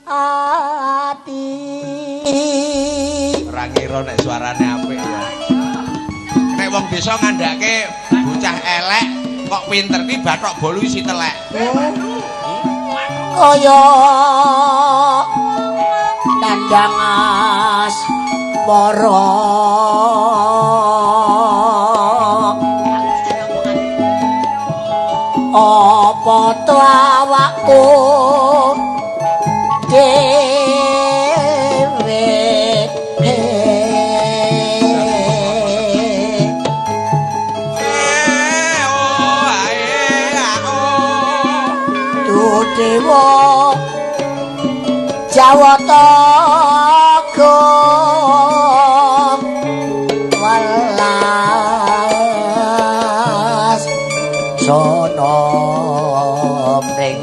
[SPEAKER 1] ati.
[SPEAKER 2] Ora ngira nek suarane apik ya. Nek wong desa ngandhake bocah elek kok pinter ki bathok bolu isi telek.
[SPEAKER 1] Kaya nandang asmara. Apa to awakku dhewe? Dewa Jawata Agung welas sono mring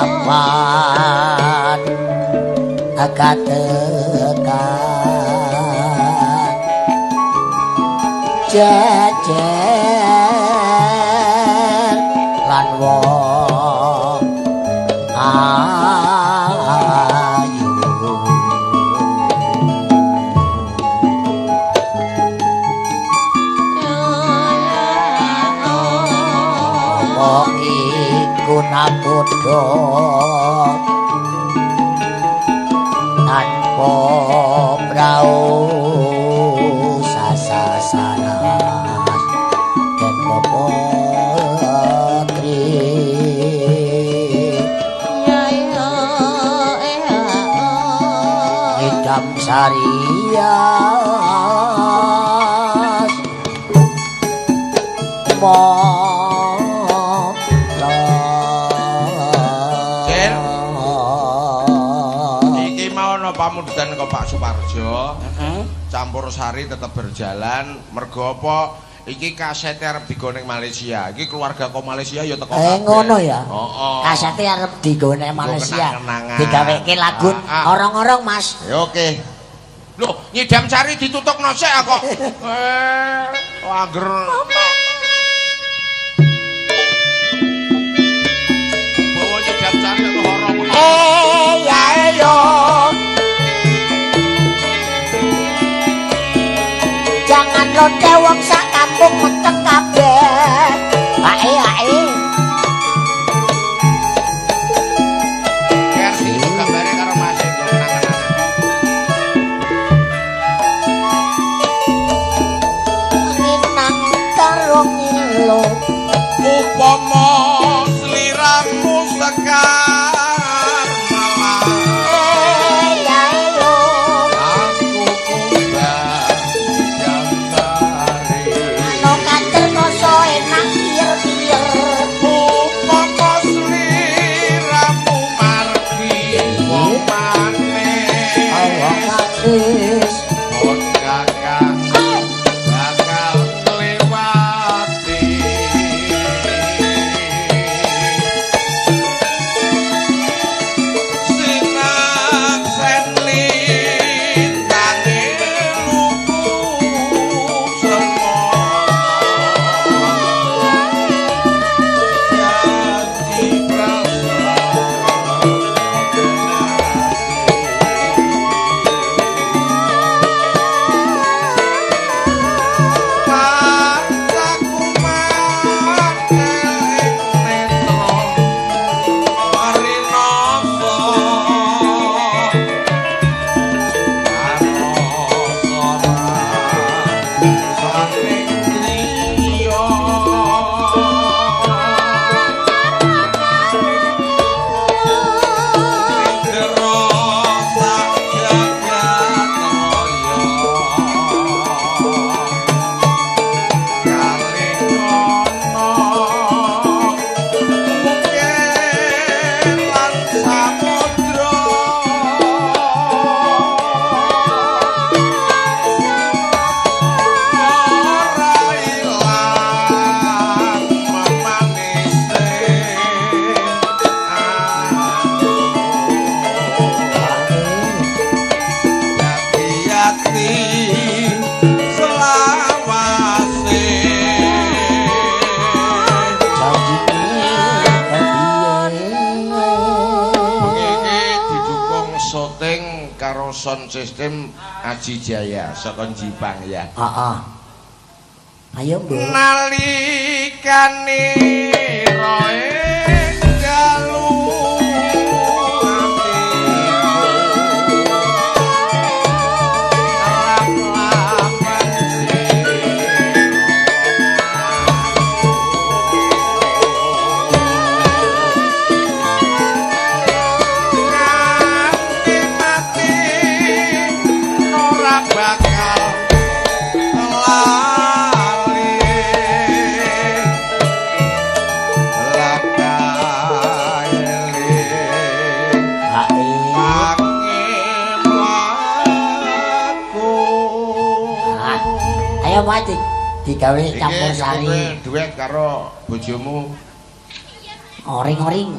[SPEAKER 1] kapan akatekan jejer lan wong ayu. Apa iku nakoda tanpa prau sasasaras den potri idam sarias
[SPEAKER 2] Pamundutan ke Pak Suparjo. Campur sari tetep berjalan. Mergo apa? Iki kasete arep digowo ning Malaysia. Iki keluarga ko Malaysia ya teko kabeh.
[SPEAKER 1] Ngono ya.
[SPEAKER 2] Heeh.
[SPEAKER 1] Kasete arep digowo ning Malaysia. Digaweke lagu orang-orang Mas.
[SPEAKER 2] Ya oke. Loh, nyidam sari ditutupno sik kok. Angger. Bawa nyidam sari kok horong.
[SPEAKER 1] Ya yo. Jangan lonte wong sak kampung meteng kabeh. Ae ae.
[SPEAKER 2] Kerti gambare karo Mas nggo kenang-kenangan.
[SPEAKER 1] Nginang karo ngilo
[SPEAKER 2] upama sliramu sekar malah. Aku kumbah jam sari.
[SPEAKER 1] Ano kater koso
[SPEAKER 2] sound system Aji Jaya saka Jipang ya.
[SPEAKER 1] Heeh. Ayo, Mbok.
[SPEAKER 2] Nalikane roe dalu ati mati ora bakal lali lakaele
[SPEAKER 1] Hae.
[SPEAKER 2] wangi mlaku.
[SPEAKER 1] Ah, ayo Pak digawe campur sari.
[SPEAKER 2] Iki duet karo bojomu.
[SPEAKER 1] Oring-oring.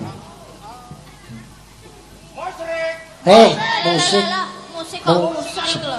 [SPEAKER 2] Musrik.
[SPEAKER 1] Hei, musik.
[SPEAKER 4] Musik kok musik iki lho.